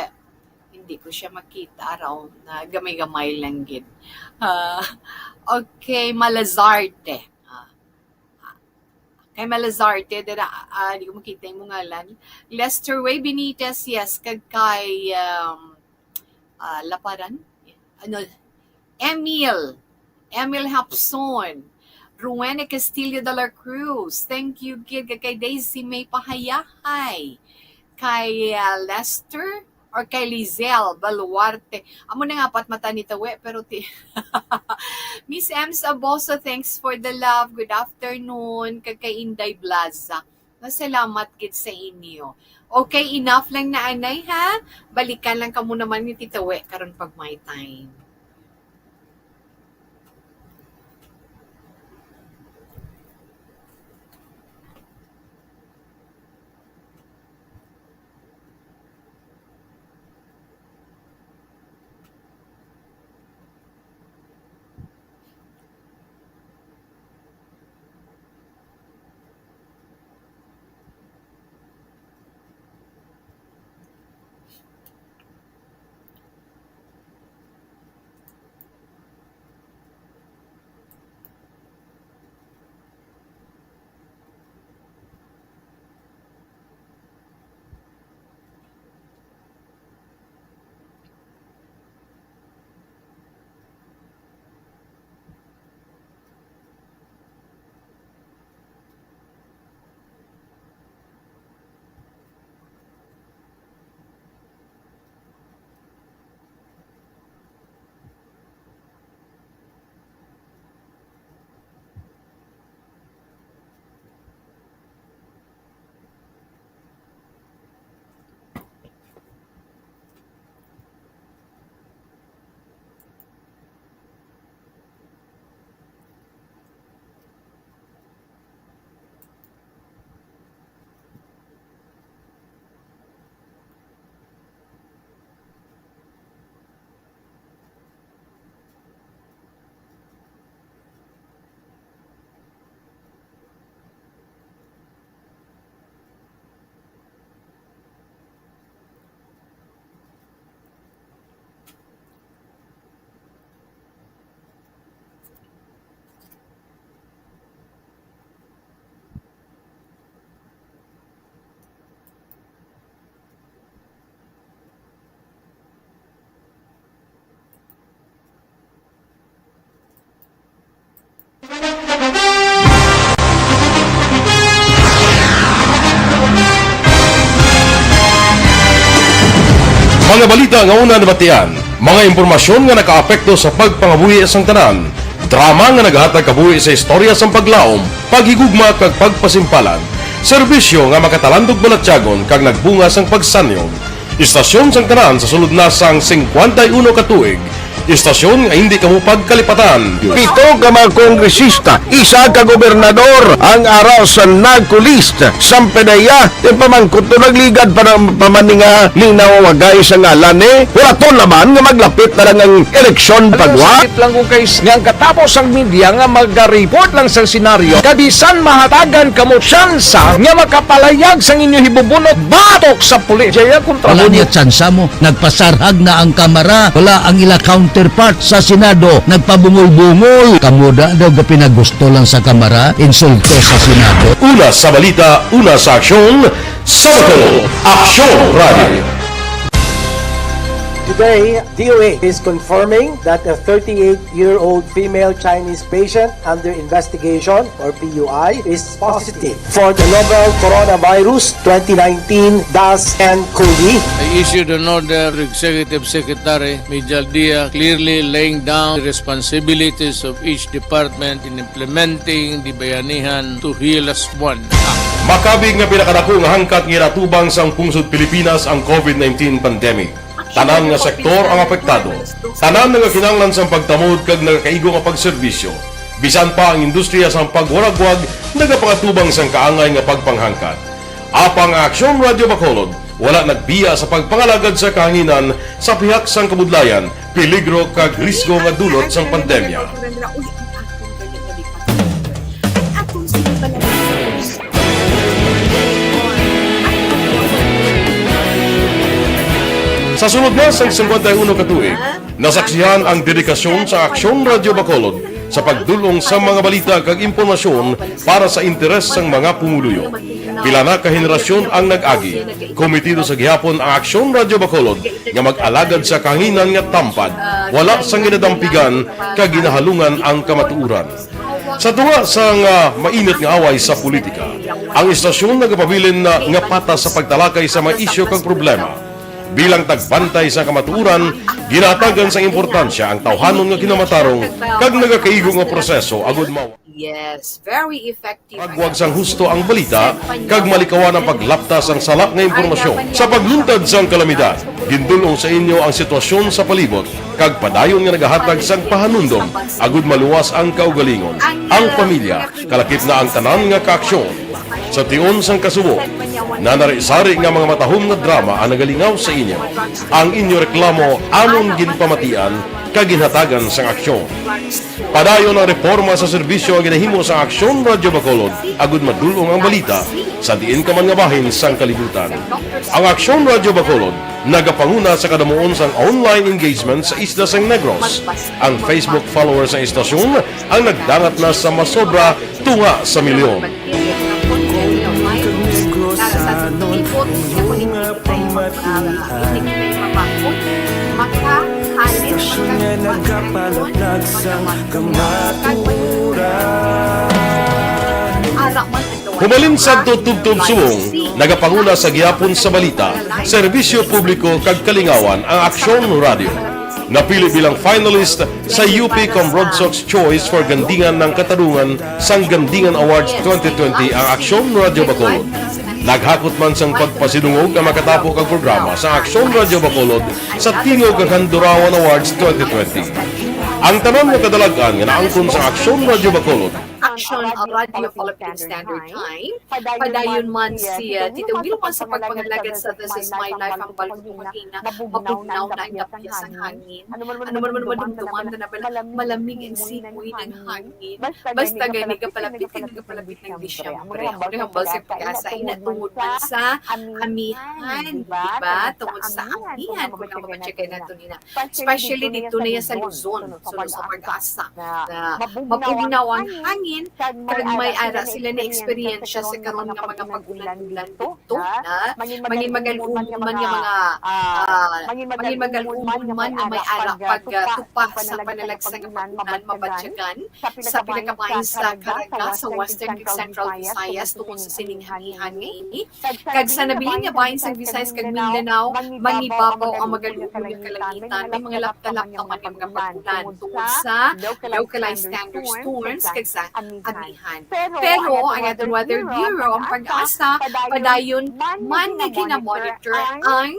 Hindi ko siya makita raw na gamay-gamay lang, gid. Ah, okay, Malazarte. Ah, kay Malazarte, dira, ah, di ko makita yung ngalan. Lester Way Benitez, yes, kag kay, um, ah, Laparan? Ano, Emil. Emil Hapson. Rowena Castillo de la Cruz. Thank you, gid. Kag kay Daisy May Pahayahay. Kay, ah, Lester or kay Lizelle Baluarte. Amo na nga, apat mata ni Tawe, pero ti-, Miss Ems Aboso, thanks for the love. Good afternoon. Kag kay Inday Blaza. Masalamat gid sa inyo. Okay, enough lang na, anay, ha? Balikan lang kamo naman ni Tita We karon pag may time. Mga balita nga una nabatian, mga impormasyon nga nakaapekto sa pagpangabuhi sang tanan, drama nga nagahatag kabuhi sa istorya sang paglaom, paghigugma kag pagpasimpalan, serbisyo nga makatalandog balatyagon kag nagbunga sang pagsanyog. Istasyon sang tanan sa sulod na sang singkwenta y uno ka tuig, istasyon nga hindi kamo pagkalipatan. Pito ka mga kongresista, isa ka gobernador ang ara sa NARCO list. Sampedeya, ti pamangkot to nagligad pa ng pamaninga linaw wagay sa ngalan ni Huraton naman nga maglapit na lang ang eleksyon pagwa. Sakit lang ko kay s-, nga ang katapos ang media nga magareport lang sa senaryo, kabisan mahatagan kamo tsansa nga makapalayag sang inyo hibubunot batok sa pulis. Jaya kontra Wala mo. Niya tsansa mo. Nagpasarhag na ang Kamara. Wala ang ila counterpart sa Senado. Nagpabungol-bungol. Kamo da daw ga pinagusto lang sa Kamara. Insulto sa Senado. Una sa balita, una sa aksyon, sa Bacolod, Aksyon Radio. Today, D O H is confirming that a thirty-eight-year-old female Chinese patient under investigation, or P U I, is positive for the novel coronavirus twenty nineteen dash N cov. I issued an order to Executive Secretary Mijal Dia, clearly laying down the responsibilities of each department in implementing the Bayanihan to Heal As One Act. Makabig nga pinakadako nga hangkat nga ginatubang sang pungsod Pilipinas ang covid nineteen pandemic. Tanan nga sektor ang apektado. Tanan nagakinahanglan sang pagtamod kag nagakaigo nga pagserbisyo. Bisan pa ang industriya sang pagwaragwag nagapangatubang sang kaangay nga pagpanghangkat. Apang ang Aksyon Radio Bacolod wala nagbiya sa pagpangalagad sa kahanginan sa pihak sang kabudlayan, peligro kag risgo nga dulot sang pandemya. Sa sulod na sang singkwenta y uno ka tuig, nasaksihan ang dedikasyon sa Aksyon Radio Bacolod sa pagdul-ong sa mga balita kag impormasyon para sa interes sang mga pumuluyo. Pila na ka henerasyon ang nag-agi. Komitido sa gihapon ang Aksyon Radio Bacolod nga mag-alagad sa kahanginan nga tampad, wala sang ginadampigan kag ginahalungan ang kamatuoran. Sa tunga sang, ah, mainit nga away sa politika, ang istasyon nagapabilin na nga patas sa pagtalakay sa mga isyu kag problema. Bilang tagbantay sa kamatuoran, ginahatagan sang importansya ang tawhanon nga kinamatarong kag nagakaigo nga proseso agud mawa- Yes, very effective. Pagwag sang husto ang balita, kag malikawan ang paglapta sang sala nga impormasyon. Sa pagluntad sang kalamidad, gindul-ong sa inyo ang sitwasyon sa palibot, kag padayon nga nagahatag sang pahanumdom, agud maluwas ang kaugalingon, ang pamilya, kalakip na ang tanan nga kaaksyon. Sa tion sang kasubo, nanari-sari nga mga matahom nga drama ang nagalingaw sa inyo. Ang inyo reklamo amon ginpamatian kag ginhatagan sang aksyon. Padayon ang reporma sa serbisyo nga ginahimo sa Aksyon Radyo Bacolod agud madul-ong ang balita sa diin ka man nga bahin sang kalibutan. Ang Aksyon Radyo Bacolod nagapanguna sa kadamuon sang online engagement sa isla sang Negros. Ang Facebook followers sang istasyon ang nagdangat na sa masobra tunga sa milyon. Hubalin sadto tubtob subong, nagapanguna sa gihapon sa balita, serbisyo publiko kag kalingawan ang Aksyon Radyo. Napili bilang finalist sa U P Comrod Sox Choice for Gandingan ng Katarungan sang Gandingan Awards twenty twenty ang Aksyon Radyo Bacolod. Naghakot man sang pagpasidungog ang makatapo kag programa sa Aksyon Radyo Bacolod sa Tingog kag Handurawan Awards twenty twenty. Ang tanan nga kadalag-an nga naangkon sa Aksyon Radyo Bacolod, Action Radio Philippine Standard Time. Padayon man si, uh, Tita Wilma sa pagpangalagad sa This Is My Life, ang balik ko makina, mabugnaw na ang dapya sang hangin. Ano man, man, man, madumduman na bala, malamig ang simoy ng hangin. Basta gani, kapalapit ka, kapalapit ng Disyembre. Ako rin hambal sa pag-asa, ina tungod man sa amihan, di ba? Tungod sa amihan, kung ang mga tiyakay nato nina. Especially dito na yan sa Luzon, so sa pag-asa. Na mabugnaw ang hangin, kag may ara sila na eksperyensya sa karon nga mga pag-ulan-ulan didto, na mangin mag-alumon man nga mga, ah, mangin mag-alumon man nga may ara pagtupa sa panalagsa nga pag-ulan mabatyagan sa pila ka bahin sa Caraga, sa Western kag Central Visayas tungod sa sining amihan nga ini. Kag sa nabilin nga bahin sang Visayas kag Mindanao, mangibabaw ang mag-alumon nga kalangitan. May mga lapta-lapta man nga mga pag-ulan tungod sa localized thunderstorms kag sa amihan. Pero ang aton Weather Bureau, ang PAGASA, padayon man nga gina-monitor ang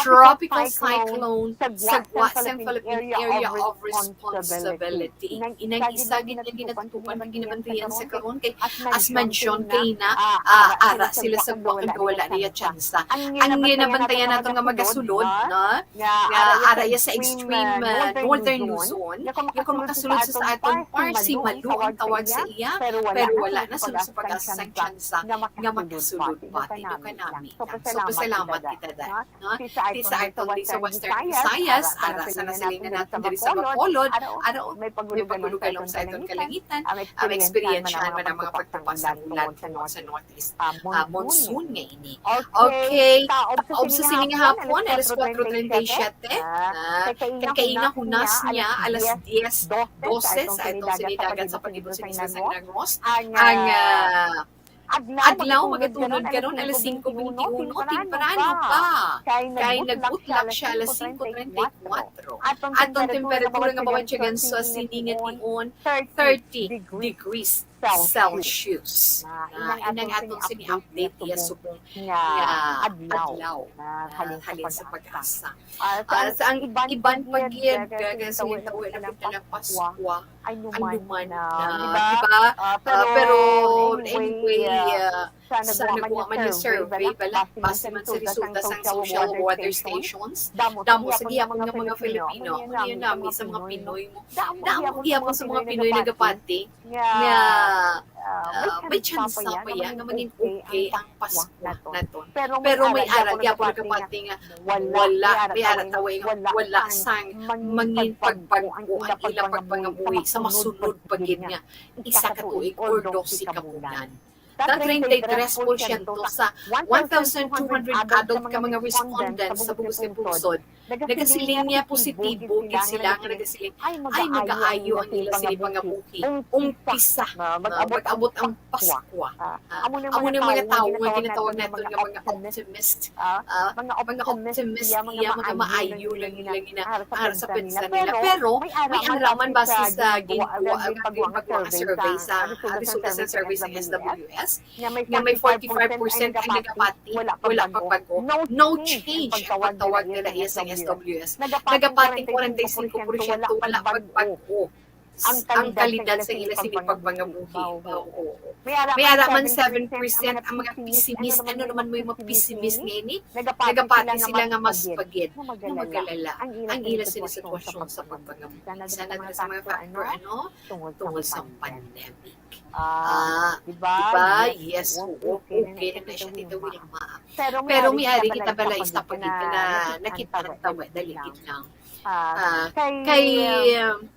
Tropical Cyclone Sagwa San Philippine Area of Responsibility. Inang isa gid nga ginatutukan nga ginabantayan sa karon kay, as mentioned kay na, ah, ara sila sa Sagwa kag wala na iya tsansa. Ang ginabantayan nato nga magasulod, no? Nga ara iya sa extreme, ah, northern Luzon, nga kung makasulod sa, sa aton par, si Malu ang tawag sa iya, pero wala na sulod sa PAGASA sang tsansa nga makasulod pa. Tido ka nami. So, pasalamat kita, da. No? Ti sa aton di sa Western Visayas, ara sa nasilingan naton diri sa Bacolod, ara, may pagulugalong sa aton kalangitan, ang eksperyensyahan man ang mga pagtupa sang ulan tungod sa northeast, ah, monsoon nga ini. Okay, taob sa sining hapon, alas kuwatro treinta y siete, ah, kay kaina hunas niya, alas diez doce sa atong sinidagat sa palibot sa isla sang Negros, ang, ah, adlaw, magatunod karon alas singko bente uno, temprano pa. Kay nagbutlak siya alas singko treinta y kuwatro. Aton temperatura nga mabatyagan sa sini nga tion, thirty degrees Celsius. Ah, inang aton sini update iya subong nga adlaw, ah, halin sa PAGASA. Ah, sa ang iban pa gid, ah, kay sa Lintaway, lapit na lang Paskwa, anuman na, di ba? Ah, pero anyway, ah, sa nagwa man nga survey, bala, base man sa resulta sang social weather stations, damo sa gihapon nga mga Filipino, ano yun nami, sa mga Pinoy mo, damo gihapon sa mga Pinoy nagapati nga, ah, may tsansa pa ya nga maging okay ang Paskwa naton. Pero may ara gyapon nagapati nga wala, may ara taway nga wala sang mangin pagbag-o ang ila pagpangabuhi sa masunod pa gid nga isa ka tuig or dose ka bulan. Sa treinta y tres porsyento sa one thousand two hundred adult ka mga respondents sa bug-os nga pungsod, nagasiling niya positibo gid sila nga nagasiling, "Ay, magaayo ang ila sini pangabuhi." Umpisa, ah, mag-abot ang Paskwa. Ah, amo na mga tawo nga ginatawag naton nga mga optimist. Ah, mga optimist, iya, mga maayo lang, lang ina, ah, sa pensa nila. Pero may ara man base sa ginkuha, ginkuha nga survey sa, ah, resulta sa survey sa S W S, nga may forty-five percent ang nagapati, wala pagbago. No change ang pagtawag nila iya sa S W S. Nagapati forty-five percent wala pagbago ang kalidad sa ila sini pagpangabuhi. Oo. May ara man seven percent ang mga pessimist. Ano naman mo yung mga pessimist nga ini? Nagapati sila nga mas pagid, nga magalala ang ila sini sitwasyon sa pagpangabuhi. Isa na sa mga factor, ano? Tungod sa pandemic. Ah, di ba? Yes, oo. Okay na siya, Tita Wilma. Pero may ari kita bala isa pa gid na nakita, dali gid lang. Ah, kay, um,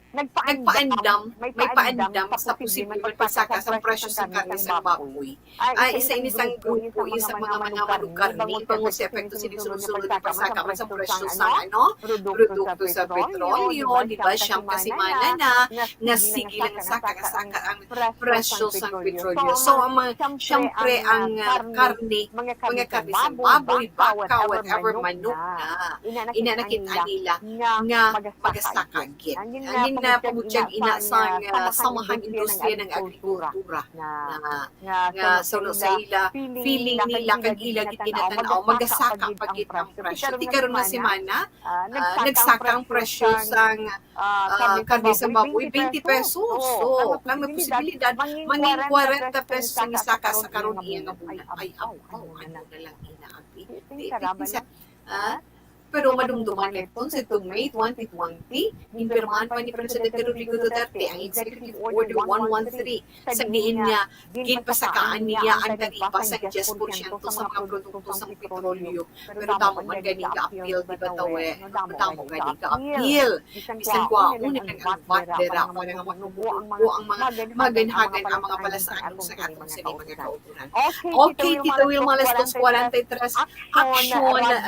nagpaandam, may paandam sa posible nga pagsaka sa presyo sa karne sa baboy. Ay, isa ini sang grupo, isa mga mga manukarne, bangod sa epekto sini sunod-sunod nga pagsaka man sa presyo sa, ano, produkto sa petrolyo, di ba? Siyam ka semana na nga sige lang saka, saka ang presyo sa petrolyo. So, ang mga, siyempre, ang, ah, karne, mga karne sa baboy, baka, whatever, manok na, ina nakita nila nga magasaka gid. Ang ginapabutyag ina sang, ah, samahang industriya ng agrikultura na nga, nga suno sa ila, feeling nila kag ila gid ginatanaw, magasaka pa gid ang presyo. Ti karon nga semana, ah, nagsaka ang presyo sang, ah, karne sa baboy, twenty pesos. So, ang posibilidad, mangin kwarenta pesos ang isaka sa karon iya nga bulan. Ay, aw, ano na lang ina ang pi-, pi-, pi-, ah, Pero madumduman nga kon sa itong May twenty twenty, ginpirmahan pa ni Presidente Rodrigo Duterte ang Executive Order one one three, sa diin nga ginpasakaan niya ang taripa sa diyes porsyento sa mga produkto sang petrolyo. Pero tamo man gani ka-appeal, di ba, tawe? Tamo gani ka-appeal. Bisan kwaon ang V A T dira, para nga mahubo ang mga maganhagan ang mga palasanon sa atong sini mga kautoran. Okay, Tita Wilma, alas dos kwarenta y tres, Action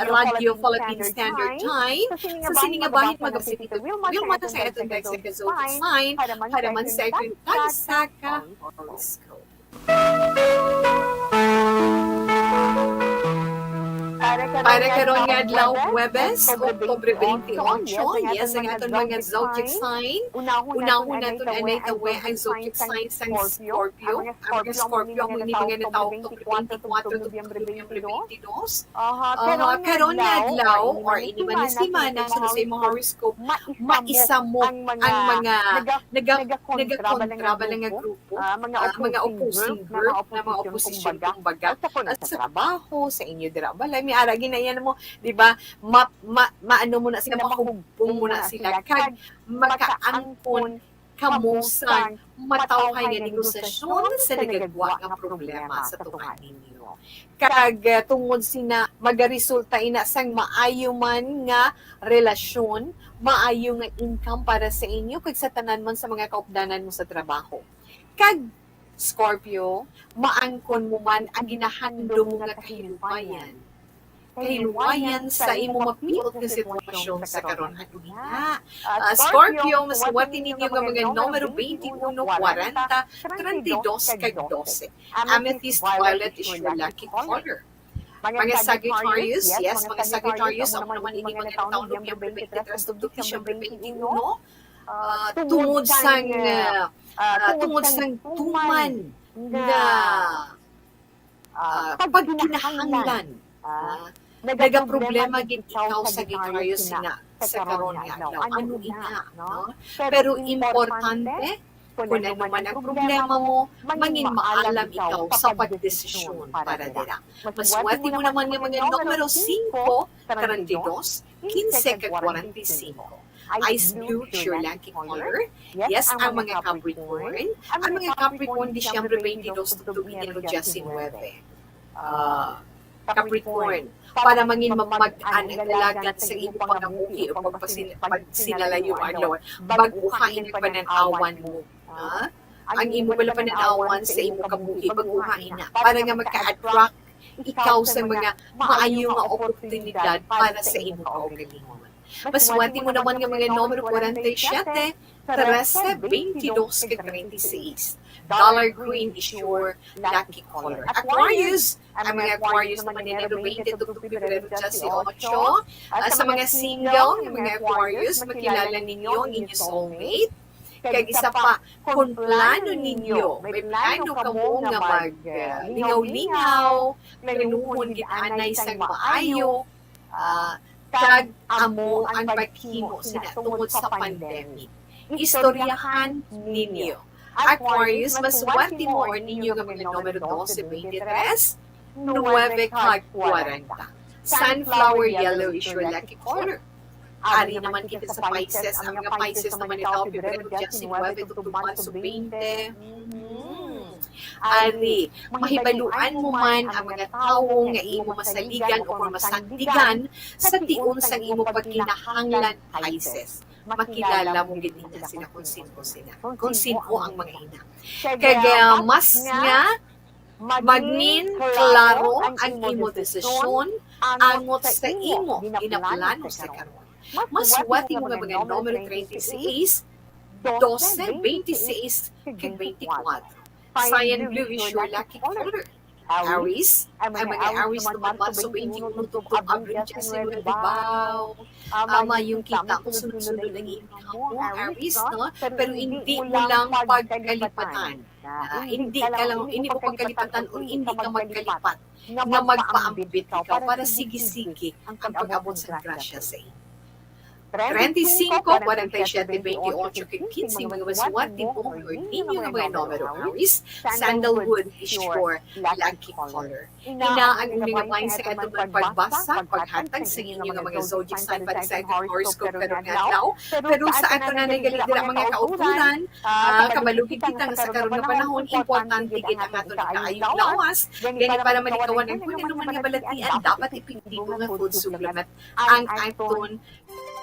Radio Philippine Standard Time. Sa sini nga bahin, magabsi Tita Wilma sa aton kag sa zodiac sign, para man sa aton kag sa ka horoscope. Para karon nga adlaw, Huwebes, Oktubre twenty-eight, yes, ang aton mga zodiac sign. Unahon naton anay tawe ang zodiac sign sang Scorpio. Ang mga Scorpio, amo ni mga natawo Oktubre twenty-four to Nobyembre twenty-two. Aha, karon nga adlaw, or ini man nga semana, sa imong horoscope, maisamok ang mga naga-, nagakontra ba lang nga grupo, ah, mga opposing group, na mga opposition, kumbaga. At sa trabaho, sa inyo dira balay, may ara ginayan mo, di ba? Ma-, ma-, maano mo na sila, mahugbong mo na sila, kag makaangkon kamo sang matawhay nga negosasyon sa nagagwa nga problema sa tunga ninyo. Kag, eh, tungod sina, magaresulta ina sang maayo man nga relasyon, maayo nga income para sa inyo, kag sa tanan man sa mga kaupdanan mo sa trabaho. Kag, Scorpio, maangkon mo man ang ginahandom mo nga kahiluwayan. Kahiluwayan sa imo mapiot nga sitwasyon sa karon. Ano ina? Ah, Scorpio, masuwati ninyo nga mga numero twenty-one, kwarenta, treinta y dos, kag dose. Amethyst violet is your lucky color. Mga Sagittarius, yes, mga Sagittarius, amo naman ini mga tawo Nobyembre twenty-three tubtob Disyembre twenty-one, ah, tungod sang, ah, ah, tungod sang tuman nga, ah, pagkinahanglan, ah, nagaproblema gid ikaw, Sagittarius, nga sa karon nga adlaw. Ano ina, no? Pero importante, kun ano man ang problema mo, mangin maalam ikaw sa pagdesisyon para dira. Masuwati mo naman nga mga numero singko, treinta y dos, quince, kag kwarenta y cinco. Ice blue, your lucky color. Yes, ang mga Capricorn. Ang mga Capricorn, Disyembre twenty-dos tubtob Enero diyes nuwebe. Ah, Capricorn, para mangin mamag-an ang dalagan sa imo pangabuhi o pagpasin-, pagsinalayo, ano, bag-uha ining panan-awan mo, ha? Ang imo bala panan-awan sa imo kabuhi, bag-uha ina, para nga maka-attract ikaw sa mga maayo nga oportunidad para sa imo kaugalingon. Masuwati mo naman nga mga numero kwarenta y siyete, trese, beintidos, kag treinta y seis. Dollar green is your lucky color. Aquarius, ang mga Aquarius naman ni Enero twenty tubtob Pebrero diyesotso. Ah, sa mga single nga mga Aquarius, makilala ninyo ang inyo soulmate. Kag isa pa, kung plano ninyo, may plano kamo nga mag, ah, lingaw-lingaw, planuhon gid anay sang maayo, ah, kag amo ang paghimo sina tungod sa pandemic. Istoryahan ninyo. Aquarius, masuwati mo or ninyo nga mga numero dose, beintitres, nuwebe, kag kwarenta. Sunflower yellow is your lucky color. Ari naman kita sa Pisces. Ang mga Pisces naman ni tawo Pebrero diyesnuwebe tubtob Marso twenty. Mhm. Ari, mahibaluan mo man ang mga tawo nga imo masaligan o masandigan sa tion sang imo pagkinahanglan, Pisces. Makilala mo gid ninyo sila kung sin-o sila, kung sin-o ang mga ina. Kag, ah, mas nga magnin klaro ang imo desisyon angot sa imo ginaplano sa karon. Masuwati mo nga mga numero treinta y seis, dose, beintiseis, kag beintikwatro. Cyan blue is your lucky color. Aries, ang mga Aries naman, Marso twenty-one tubtob Abril diyesnuwebe, baw. Ah, maayong kita mo, sunod-sunod ang income mo, Aries, no? Pero hindi mo lang pagkalipatan. Ah, hindi ka lang, hindi mo pagkalipatan o hindi ka magkalipat nga magpaambit ikaw para sige-sige ang pag-abot sa grasya sa imo. treinta y cinco, cuarenta y siete, veintiocho, kag quince, mga masuwat, tibong, Lord, ninyo nga mga numero, awis, sandalwood is your lucky color. Ina ang inyong mga bahin sa aton man pagbasa, paghatag sa inyo nga mga zodiac sign, pati sa aton horoscope karong adlaw. Pero sa aton na nagali dira mga kauturan, ah, kamalugi kita nga sa karon nga panahon, importante gid ang aton kaayong lawas. Gani para malikawan ang kung ano man nga balatian, dapat epektibo nga food supplement ang aton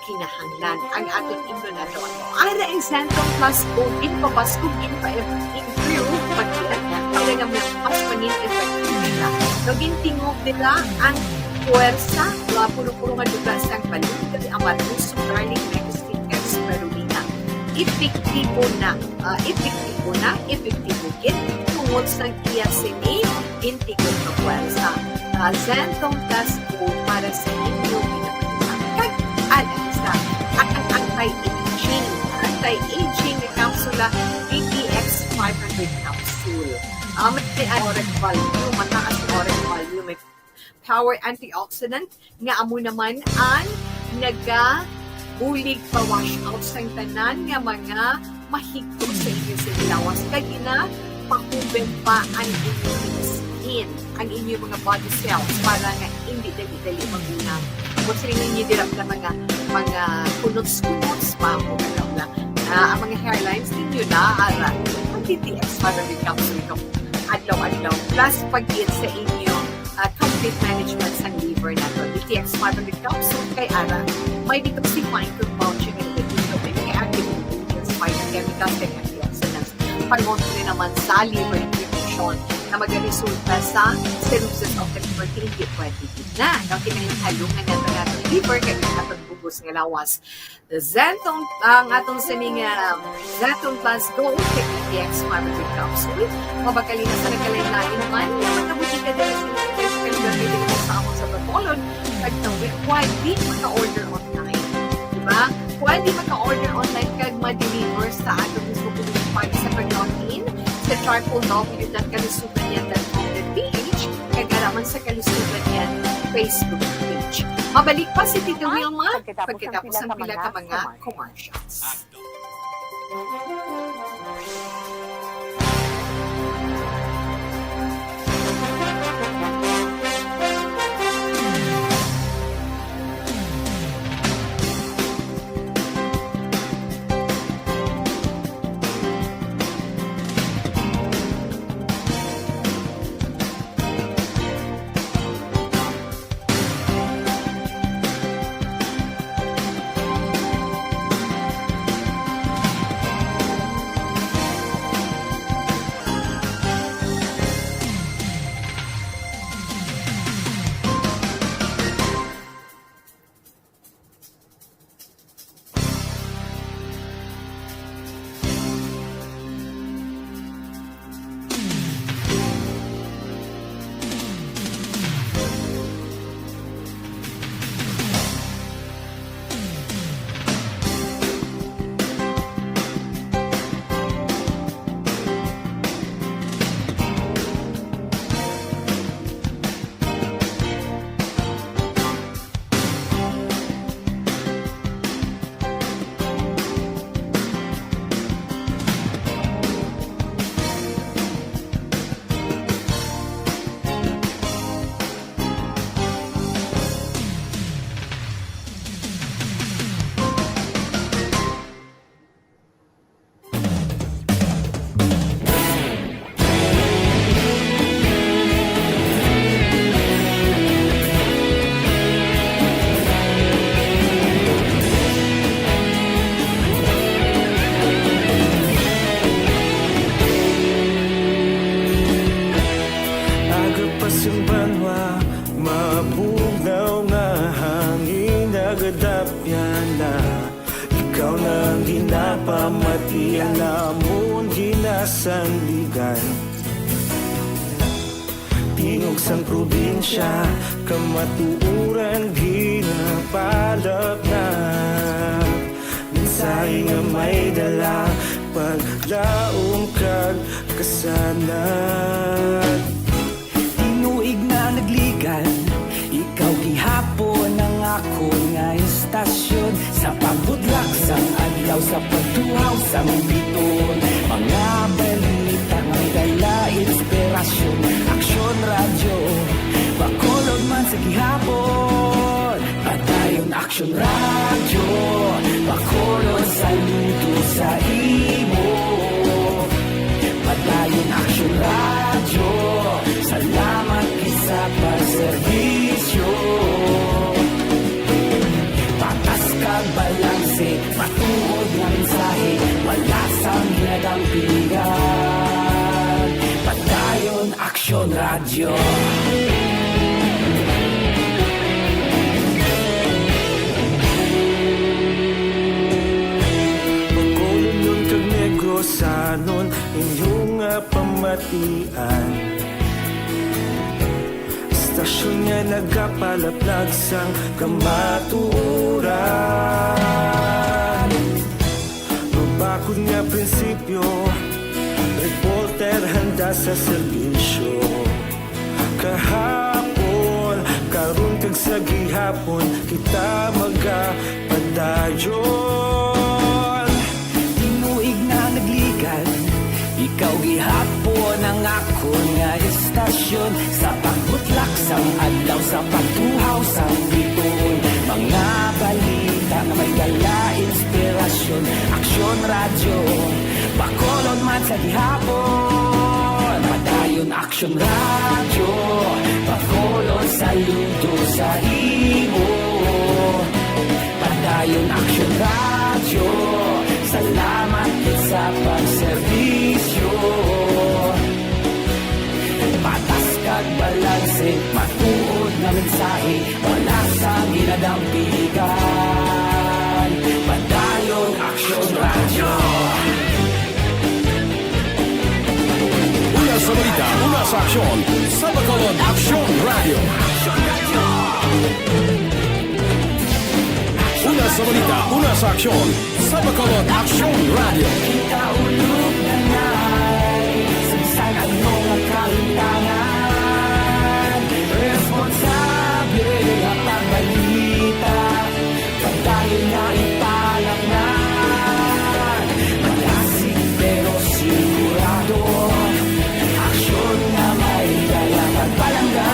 kinahanglan ang aton imnon adlaw-adlaw. Ara ang Xanthone Plus Gold, ginpabaskog, ginpa-improve pagkilat, para nga mas pangin effective siya. No, gintingog nila ang puwersa, ah, puno-puno nga duga sang balunggay, amaretso, garlic, mangosteen, kag spirulina. Epektibo na, ah, epektibo na, epektibo gid tungod sa iya sini gintingog nga puwersa. Ah, Xanthone Plus Gold para sa inyo kinabuhi. Kag alang sa ang, ang anti-aging, anti-aging nga kapsula, D T X five hundred capsule. Ah, may auric value, mataas ang auric value, may power antioxidant nga amo naman ang nagabulig pa wash out sang tanan nga mga mahigko sa inyo sa lawas, kag ginapahuben pa ang inyong skin, ang inyong mga body cells, para nga hindi dali-dali magunang. Kung sa inyo dira na mga, mga kunots-kunots pa mo, alam lang, ah, ang mga hairlines ninyo na, ara, mag-D T X para may capsule ka adlaw-adlaw. Plus, pag-eat sa inyo, ah, complete management sang liver nato. D T X five hundred capsule kay ara, may detoxifying compound siya nga nagatutok, may mga active ingredients, phytochemicals, kag antioxidants. Pangontra naman sa liver inflammation na magaresulta sa cirrhosis of the liver, kay hindi pwede gid na. No, kinahanglan halungan nato nato liver kay atong bugos nga lawas. Xanthone, ang atong sining, ah, Xanthone Plus Gold kag D T X five hundred capsule. Mabakal na sa nagkalain-lain man nga mga butika diri sa Pilipinas, kag diri sa amon sa Bacolod, kag sa website, di maka-order online. Diba? Pwede maka-order online kag ma-deliver sa ato mismo kung pag sa pag-log in sa triple W dot kalusugan yan dot com dot P H, kag ara man sa Kalusugan Yan Facebook page. Mabalik pa si Tita Wilma pagkatapos ng pila ka mga commercials. Aga pa sing banwa, mabugnaw nga hangin, nagadapyan na. Ikaw na ang ginapamati, ang amon ginasandigan. Tingog sang probinsya, kamatuoran ginapalapnap. Mensahe nga may dala, paglaom kag kasanag. Tinuig na nagligan, ikaw gihapon ang akon nga istasyon. Sa Sa Bitoon, mga balita nga may dala inspirasyon. Aksyon Radyo, Bacolod man sa gihapon. Padayon Aksyon Radyo, Bacolod saludo sa imo. Padayon Aksyon Radyo, salamat gid sa pagserbisyo. Patas kag balanse, matuod nga mensahe, wala sang ginadampigan. Padayon Aksyon Radyo. Bacolodnon kag Negrosanon, inyo nga pamatian. Istasyon nga nagapalaplag sang kamatuoran. Mabakod nga prinsipyo, reporter handa sa serbisyo. Kahapon, karon kag sa gihapon, kita magapadayon. Tinuig na nagligad, ikaw gihapon ang akon nga istasyon. Sa pagbutlak sang adlaw, sa pagtuhaw sang bituon, mga balita nga may dala inspirasyon. Aksyon Radyo, Bacolod man sa gihapon. Padayon Aksyon Radyo, Bacolod saludo sa imo. Padayon Aksyon Radyo, salamat gid sa pagserbisyo. Patas kag balanse, matuod nga mensahe, wala sang ginadampigan. Padayon Aksyon Radyo. Una sa balita, una sa aksyon, sa Bacolod Aksyon Radyo. Una sa balita, una sa aksyon, sa Bacolod Aksyon Radyo. Kita ulog na nai, sa bisan ano nga kahimtangan, responsable nga pagbalita. Padayon nga ipalaknad, malasig pero sigurado, aksyon nga may dala pagpalangga.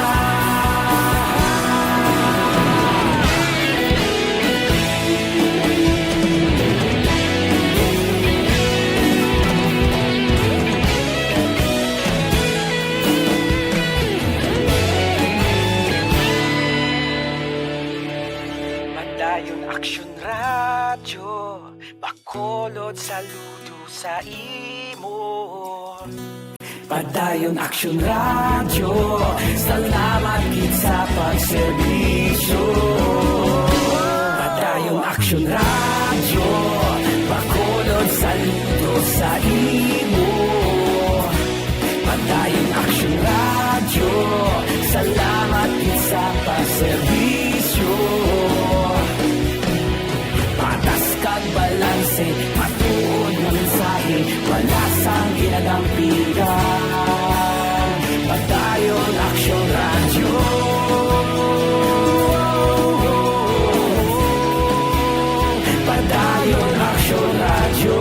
Padayon Aksyon Radyo, Bacolod saludo sa imo. Padayon Aksyon Radyo, salamat gid sa pagserbisyo. Padayon Aksyon Radyo, Bacolod saludo sa imo. Padayon Aksyon Radyo, salamat gid sa pagserbisyo. Patas kag balanse, matuod nga mensahe, wala sang ginadampigan. Padayon Aksyon Radyo. Padayon Aksyon Radyo.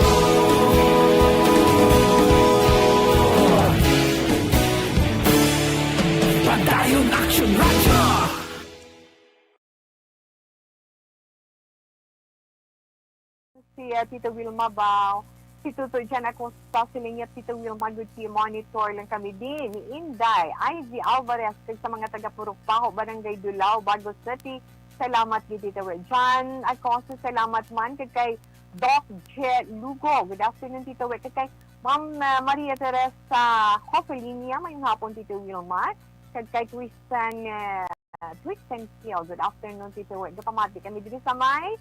Padayon Aksyon Radyo. Si, ah, Tita Wilma Bao, si Tutoy Jan Acosta, siling niya, "Tita Wilma, good to monitor lang kami din ni Inday Ivy Alvarez, kag sa mga taga Purok Baho, Barangay Dulao, Bago City. Salamat gid, Tita Wi." Jan Acosta, salamat man, kag kay Doc J Lugo, good afternoon, Tita Wi, kag kay Ma'am, ah, Maria Teresa Cofelinia, mayong hapon, Tita Wilma, kag kay Tristan, ah, Twix and Kiel. Good afternoon, Tito Wi. Gapamati kami diri sa may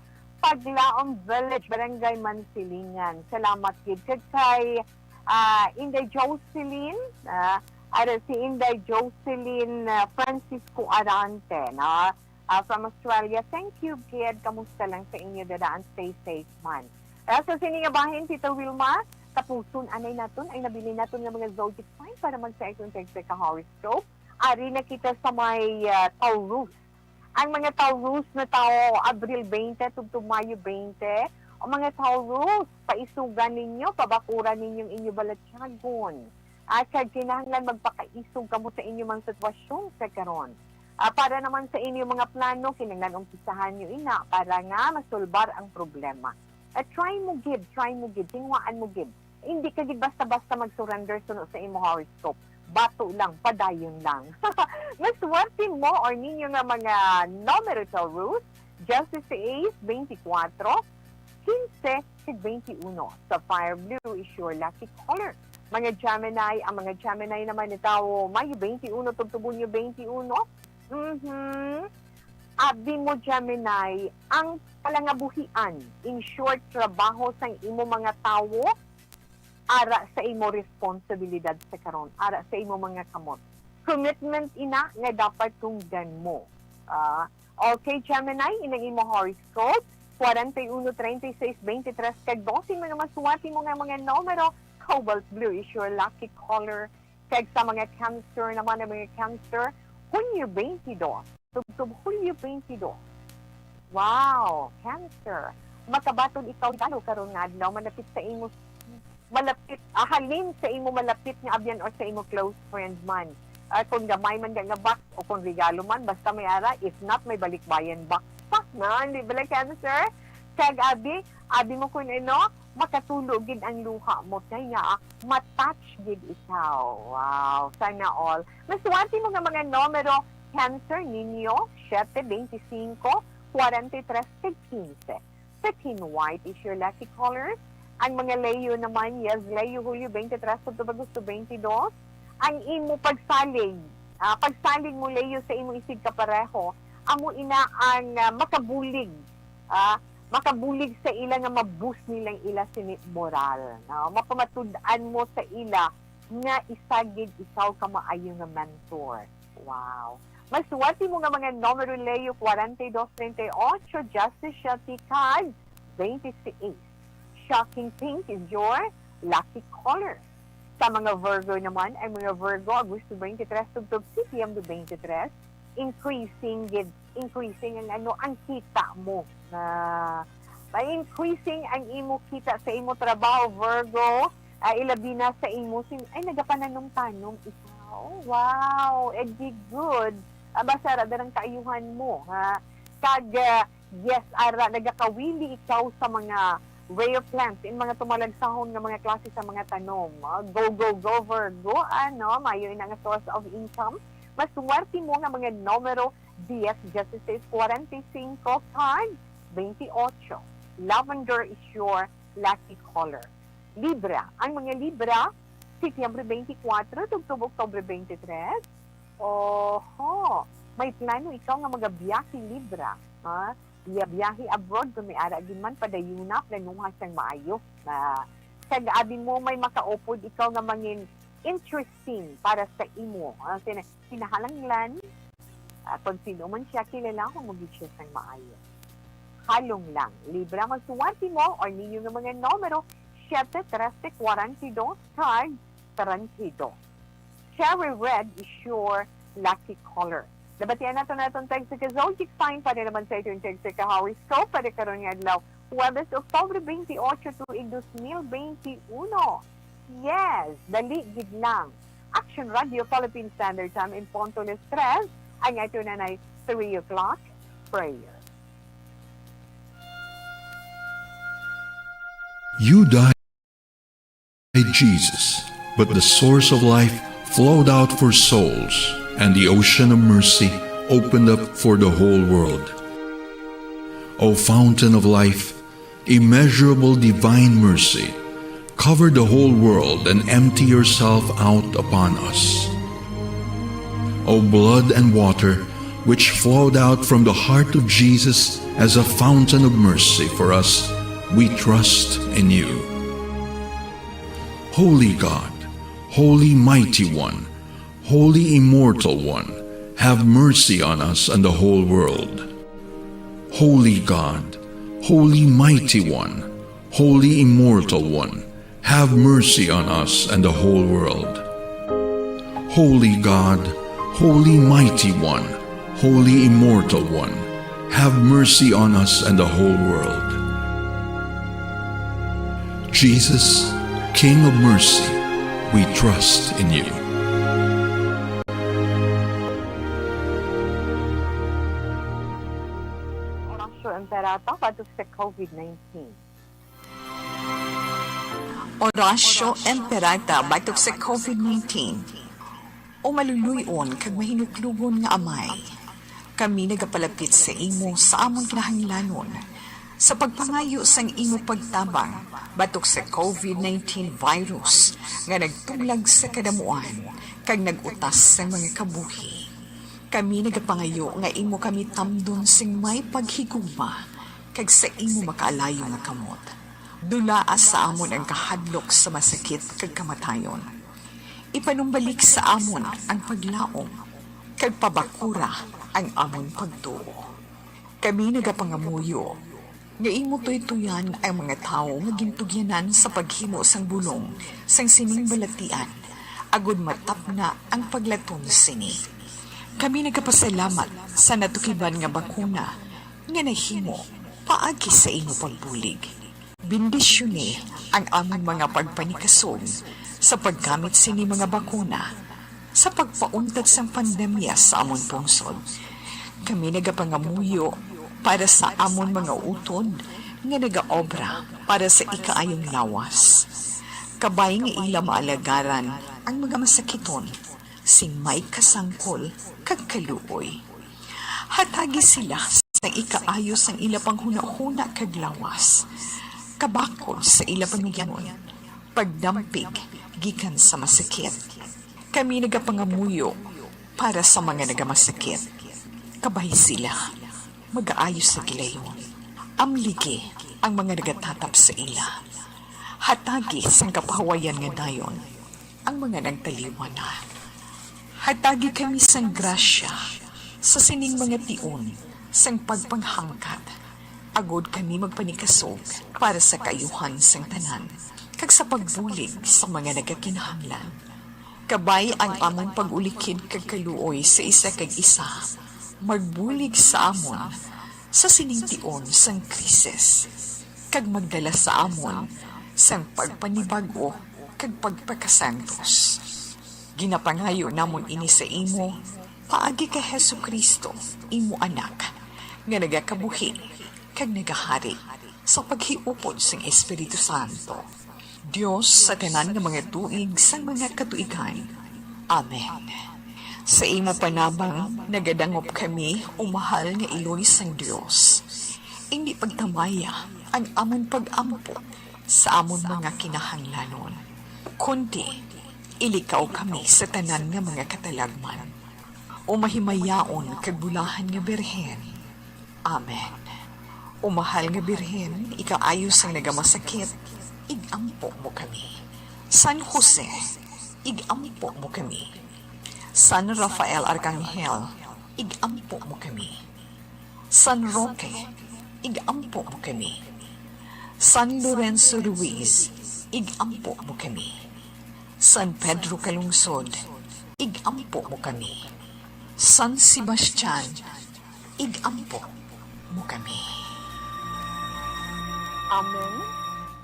Paglaom Village, Barangay Mansilingan. Salamat gid. Kag kay, ah, Inday Jocelyn, ah, ara si Inday Jocelyn, ah, Francisco Arante, no? Ah, from Australia. Thank you, gid. Kamusta lang sa inyo dada, and stay safe man. Ah, sa sini nga bahin, Tito Wilma, tapuson anay naton ay nabilin naton nga mga zodiac sign para mag-, sa aton kag sa ka-horoscope. Ari na kita sa may, ah, Taurus. Ang mga Taurus na tawo, Abril twenty tubtob Mayo twenty, Mga Taurus, paisugan ninyo, pabakuran ninyo ang inyo balatyagon. Ah, kag kinahanglan magpakaisog kamo sa inyo mga sitwasyon sa karon. Ah, para naman sa inyo mga plano, kinahanglan umpisahan nyo ina para nga masulbar ang problema. Ah, try mo gid, try mo gid, tinguhaan mo gid. Hindi ka gid basta-basta mag-surrender suno sa imo horoscope. Bato lang, padayon lang. Maswerte mo or ninyo nga mga numero, Taurus, Justice Ace, twenty-four, quince, kag twenty-one. Sapphire Blue is your lucky color. Mga Gemini, ang mga Gemini naman ni tawo, Mayo twenty-one, tubtubon nyo twenty-one. Mhm. Abi mo, Gemini, ang palangabuhian, in short, trabaho sang imo mga tawo, ara sa imo responsibilidad sa karon, ara sa imo mga kamot. Commitment ina nga dapat tungdan mo. Ah, okay, Gemini, inang imo horoscope, forty-one, thirty-six, twenty-three, kag twelve, mga maswerte mo nga mga numero, cobalt blue is your lucky color. Kag sa mga Cancer naman, ang mga Cancer, Hunyo twenty-two, tubtob Hulyo twenty-two. Wow, Cancer. Makabaton ikaw regalo karon nga adlaw, malapit sa imo, malapit, ah, halin sa imo malapit nga abyan or sa imo close friend man. Ah, kung gamay man nga, nga box o kung regalo man, basta may ara, if not, may balikbayan box pa, no? Hindi ba, Cancer? Kag abi, abi mo kun ano, makatulo gid ang luha mo, kay nga, ah, matouch gid ikaw. Wow, sana all. Maswerte mo nga mga numero, Cancer, Niño, siyete, twenty-cinco, forty-three, kag quince. Satin white is your lucky color. Ang mga Leo naman, yes, Leo, Hulyo twenty-three, Sabado, Agosto twenty-two. Ang imo pagsalig, ah, pagsalig mo, Leo, sa imo isig kapareho, amo ina ang, ah, makabulig, ah, makabulig sa ila nga mabus nilang ila sini moral, no? Mapamatud-an mo sa ila nga isa gid ikaw ka maayo nga mentor. Wow. Maswerte mo nga mga numero, Leo, forty-two, thirty-eight, Justice, siyete, kag twenty-six. Shocking pink is your lucky color. Sa mga Virgo naman, ang mga Virgo, Agosto twenty-three, tubtob September twenty-three, increasing gid, increasing ang ano, ang kita mo. Na may increasing ang imo kita sa imo trabaho, Virgo. Ah, ilabi na sa imo sin-, ay, nagapananom-tanom ikaw. Wow, edi good. Ah, basta ra darang kaayuhan mo, ha? Kag, ah, yes, ara, nagakawili ikaw sa mga rare plants, in mga tumalagsahon nga mga klase sa mga tanom. Ah, go, go, go, Virgo, ano, mayo ina nga source of income. Maswerte mo nga mga numero, diyes, diyesiseis, kwarenta y singko, kag twenty-ocho. Lavender is your lucky color. Libra. Ang mga Libra, Setyembre twenty-four, tubtob Oktubre twenty-three. Oho, may plano ikaw nga magabiyahe, Libra, ha? Iya biyahe abroad, kung may ara gid man, padayuna, planuha sang maayo. Na, kag abi mo, may makaupod ikaw nga mangin interesting para sa imo. Ah, kina-, kinahanglan, ah, kung sino man siya, kilalahon mo gid siya sang maayo. Halong lang. Libra, magsuwerte mo or ninyo nga mga numero, siyete, trese, kwarenta y dos, kag trenta y dos. Cherry red is your lucky color. Nabatian nato naton tag sa ka zodiac sign para naman sa iton tag sa ka horoscope para karon nga adlaw, Huwebes, Oktubre twenty-ocho, tuig dos mil twenty-uno. Yes, dali gid lang. Action Radio Philippine Standard Time in Ponto, alas tres, ang ato na nay three o'clock prayer. You died, Jesus, but the source of life flowed out for souls, and the ocean of mercy opened up for the whole world. O fountain of life, immeasurable divine mercy, cover the whole world and empty yourself out upon us. O blood and water, which flowed out from the heart of Jesus as a fountain of mercy for us, we trust in you. Holy God, Holy Mighty One, Holy Immortal One, have mercy on us and the whole world. Holy God, Holy Mighty One, Holy Immortal One, have mercy on us and the whole world. Holy God, Holy Mighty One, Holy Immortal One, have mercy on us and the whole world. Jesus, King of Mercy, we trust in you. Oratio Imperata batok sa COVID nineteen. Oratio Imperata batok sa COVID nineteen. O maluluy-on kag mahinuklogon nga Amay, kami nagapalapit sa imo sa amon kinahanglanon, sa pagpangayo sang imo pagtabang batok sa COVID nineteen virus nga nagtuglag sa kadamuan kag nag-utas sang mga kabuhi. Kami nagapangayo nga imo kami tamdon sing may paghigugma kag sa imo makaalayo nga kamot. Dulaa sa amon ang kahadlok sa masakit kag kamatayon. Ipanumbalik sa amon ang paglaom, kag pabakura ang amon pagtuo. Kami nagapangamuyo nga imo tuytoyan ang mga tawo nga gintugyanan sa paghimo sang bulong sang sining balatian, agod matapna ang paglaton sini. Kami nagapasalamat sa natukiban nga bakuna nga nahimo paagi sa imo pagbulig. Bendisyoni ang amon mga pagpanikasog sa paggamit sini mga bakuna sa pagpauntat sang pandemya sa amon pungsod. Kami nagapangamuyo para sa amon mga utod nga nagaobra para sa ikaayong lawas. Kabay nga ila maalagaran ang mga masakiton sing may kasangkol kag kaluoy. Hatagi sila sang ikaayo sang ila panghunahuna kag lawas, kabakod sa ila panugyanon, pagdampig gikan sa masakit. Kami nagapangamuyo para sa mga nagamasakit. Kabay sila, magaayo sa gilayon. Amligi ang mga nagatatap sa ila. Hatagi sang kapahawayan nga dayon ang mga nagtaliwan na. Hatagi kami sang grasya sa sining mga tion sang pagpanghangkat, agod kami magpanikasog para sa kaayuhan sang tanan, kag sa pagbulig sa mga nagakinahanglan. Kabay ang amon pag-ulikid kag kaluoy sa isa kag isa, magbulig sa amon sa sining tion sang krisis, kag magdala sa amon sang pagpanibag-o kag pagpakasantos. Ginapangayo namon ini sa imo paagi kay Jesu-Cristo, imo Anak, nga nagakabuhi kag nagahari sa paghiupod sang Espiritu Santo, Dios sa tanan nga mga tuig sang mga katuigan. Amen. Sa imo panabang nagadangop kami, o mahal nga Iloy sang Dios. Indi pagtamaya ang amon pag-ampo sa amon mga kinahanglanon, kundi ilikaw kami sa tanan nga mga katalagman, o mahimayaon kag bulahan nga Birhen. Amen. O mahal nga Birhen, ikaayo sang nagamasakit, ig-ampo mo kami. San Jose, ig-ampo mo kami. San Rafael Arcangel, ig-ampo mo kami. San Roque, ig-ampo mo kami. San Lorenzo Ruiz, ig-ampo mo kami. San Pedro Calungsod, ig-ampo mo kami. San Sebastian, ig-ampo mo kami. Amen.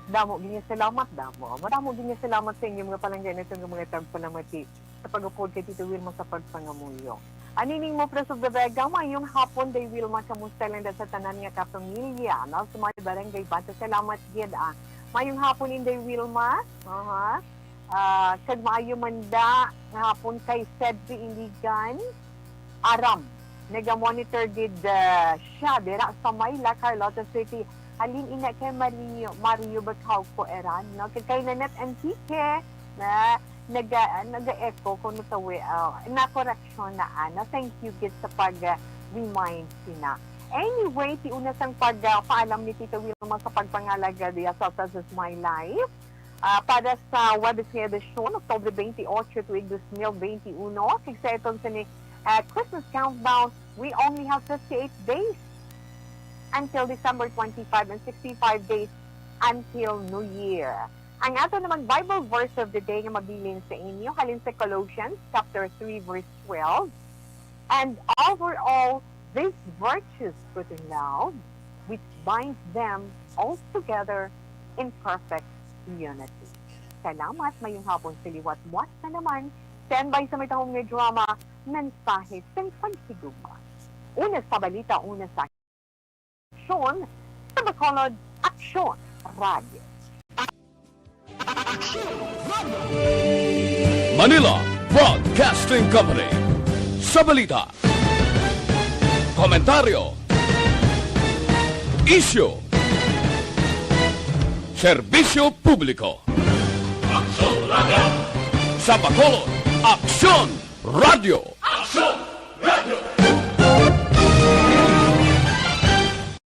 Damo gid nga salamat, damo. Madamo gid nga salamat sa inyo mga palangga na nga mga tagpalamati sa pag-upod kay Tito Wilma sa pagpangamuyo. Ani ning mo Pres of the Vega, mayong hapon, Day Wilma, kamusta lang da sa tanan nga kapamilya? No, sa mga barangay Bata, salamat gid, ah. Mayong hapon, Inday Wilma. Aha. Ah, kag maayo man da nga hapon kay Sedri Iligan Aram. Naga-monitor gid, ah, siya dira sa Mayla, Carlota City. Halin ina kay Mario, Mario Bacauco Eran, no? Kag kay Nanette Antique na naga, naga-echo kuno tawi, ah, na correction na, ana. Thank you gid sa pag, ah, remind sina. Anyway, ti una sang pag, ah, paalam ni Tita Wilma sa pagpangalaga diya sa This Is My Life. Ah, para sa Huwebes nga edisyon, Oktubre twenty-eight, tuig dos mil twenty-one, kag sa iton sini, ah, Christmas countdown, we only have fifty-eight days until December twenty-five and sixty-five days until New Year. Ang ato namang Bible verse of the day nga mabilin sa inyo halin sa Colossians chapter three, verse twelve, "And over all these virtues put in love, which binds them all together in perfect Community. Salamat, mayong hapon sa liwat. Buwas na naman, standby sa matahom nga drama, Mensahe sing Paghigugma. Una sa balita, una sa aksyon, sa Bacolod, Aksyon Radio. Manila Broadcasting Company. Sa balita, komentaryo, isyu, serbisyo publiko. Aksyon Radio! Sa Bacolod, Aksyon Radio! Aksyon Radio!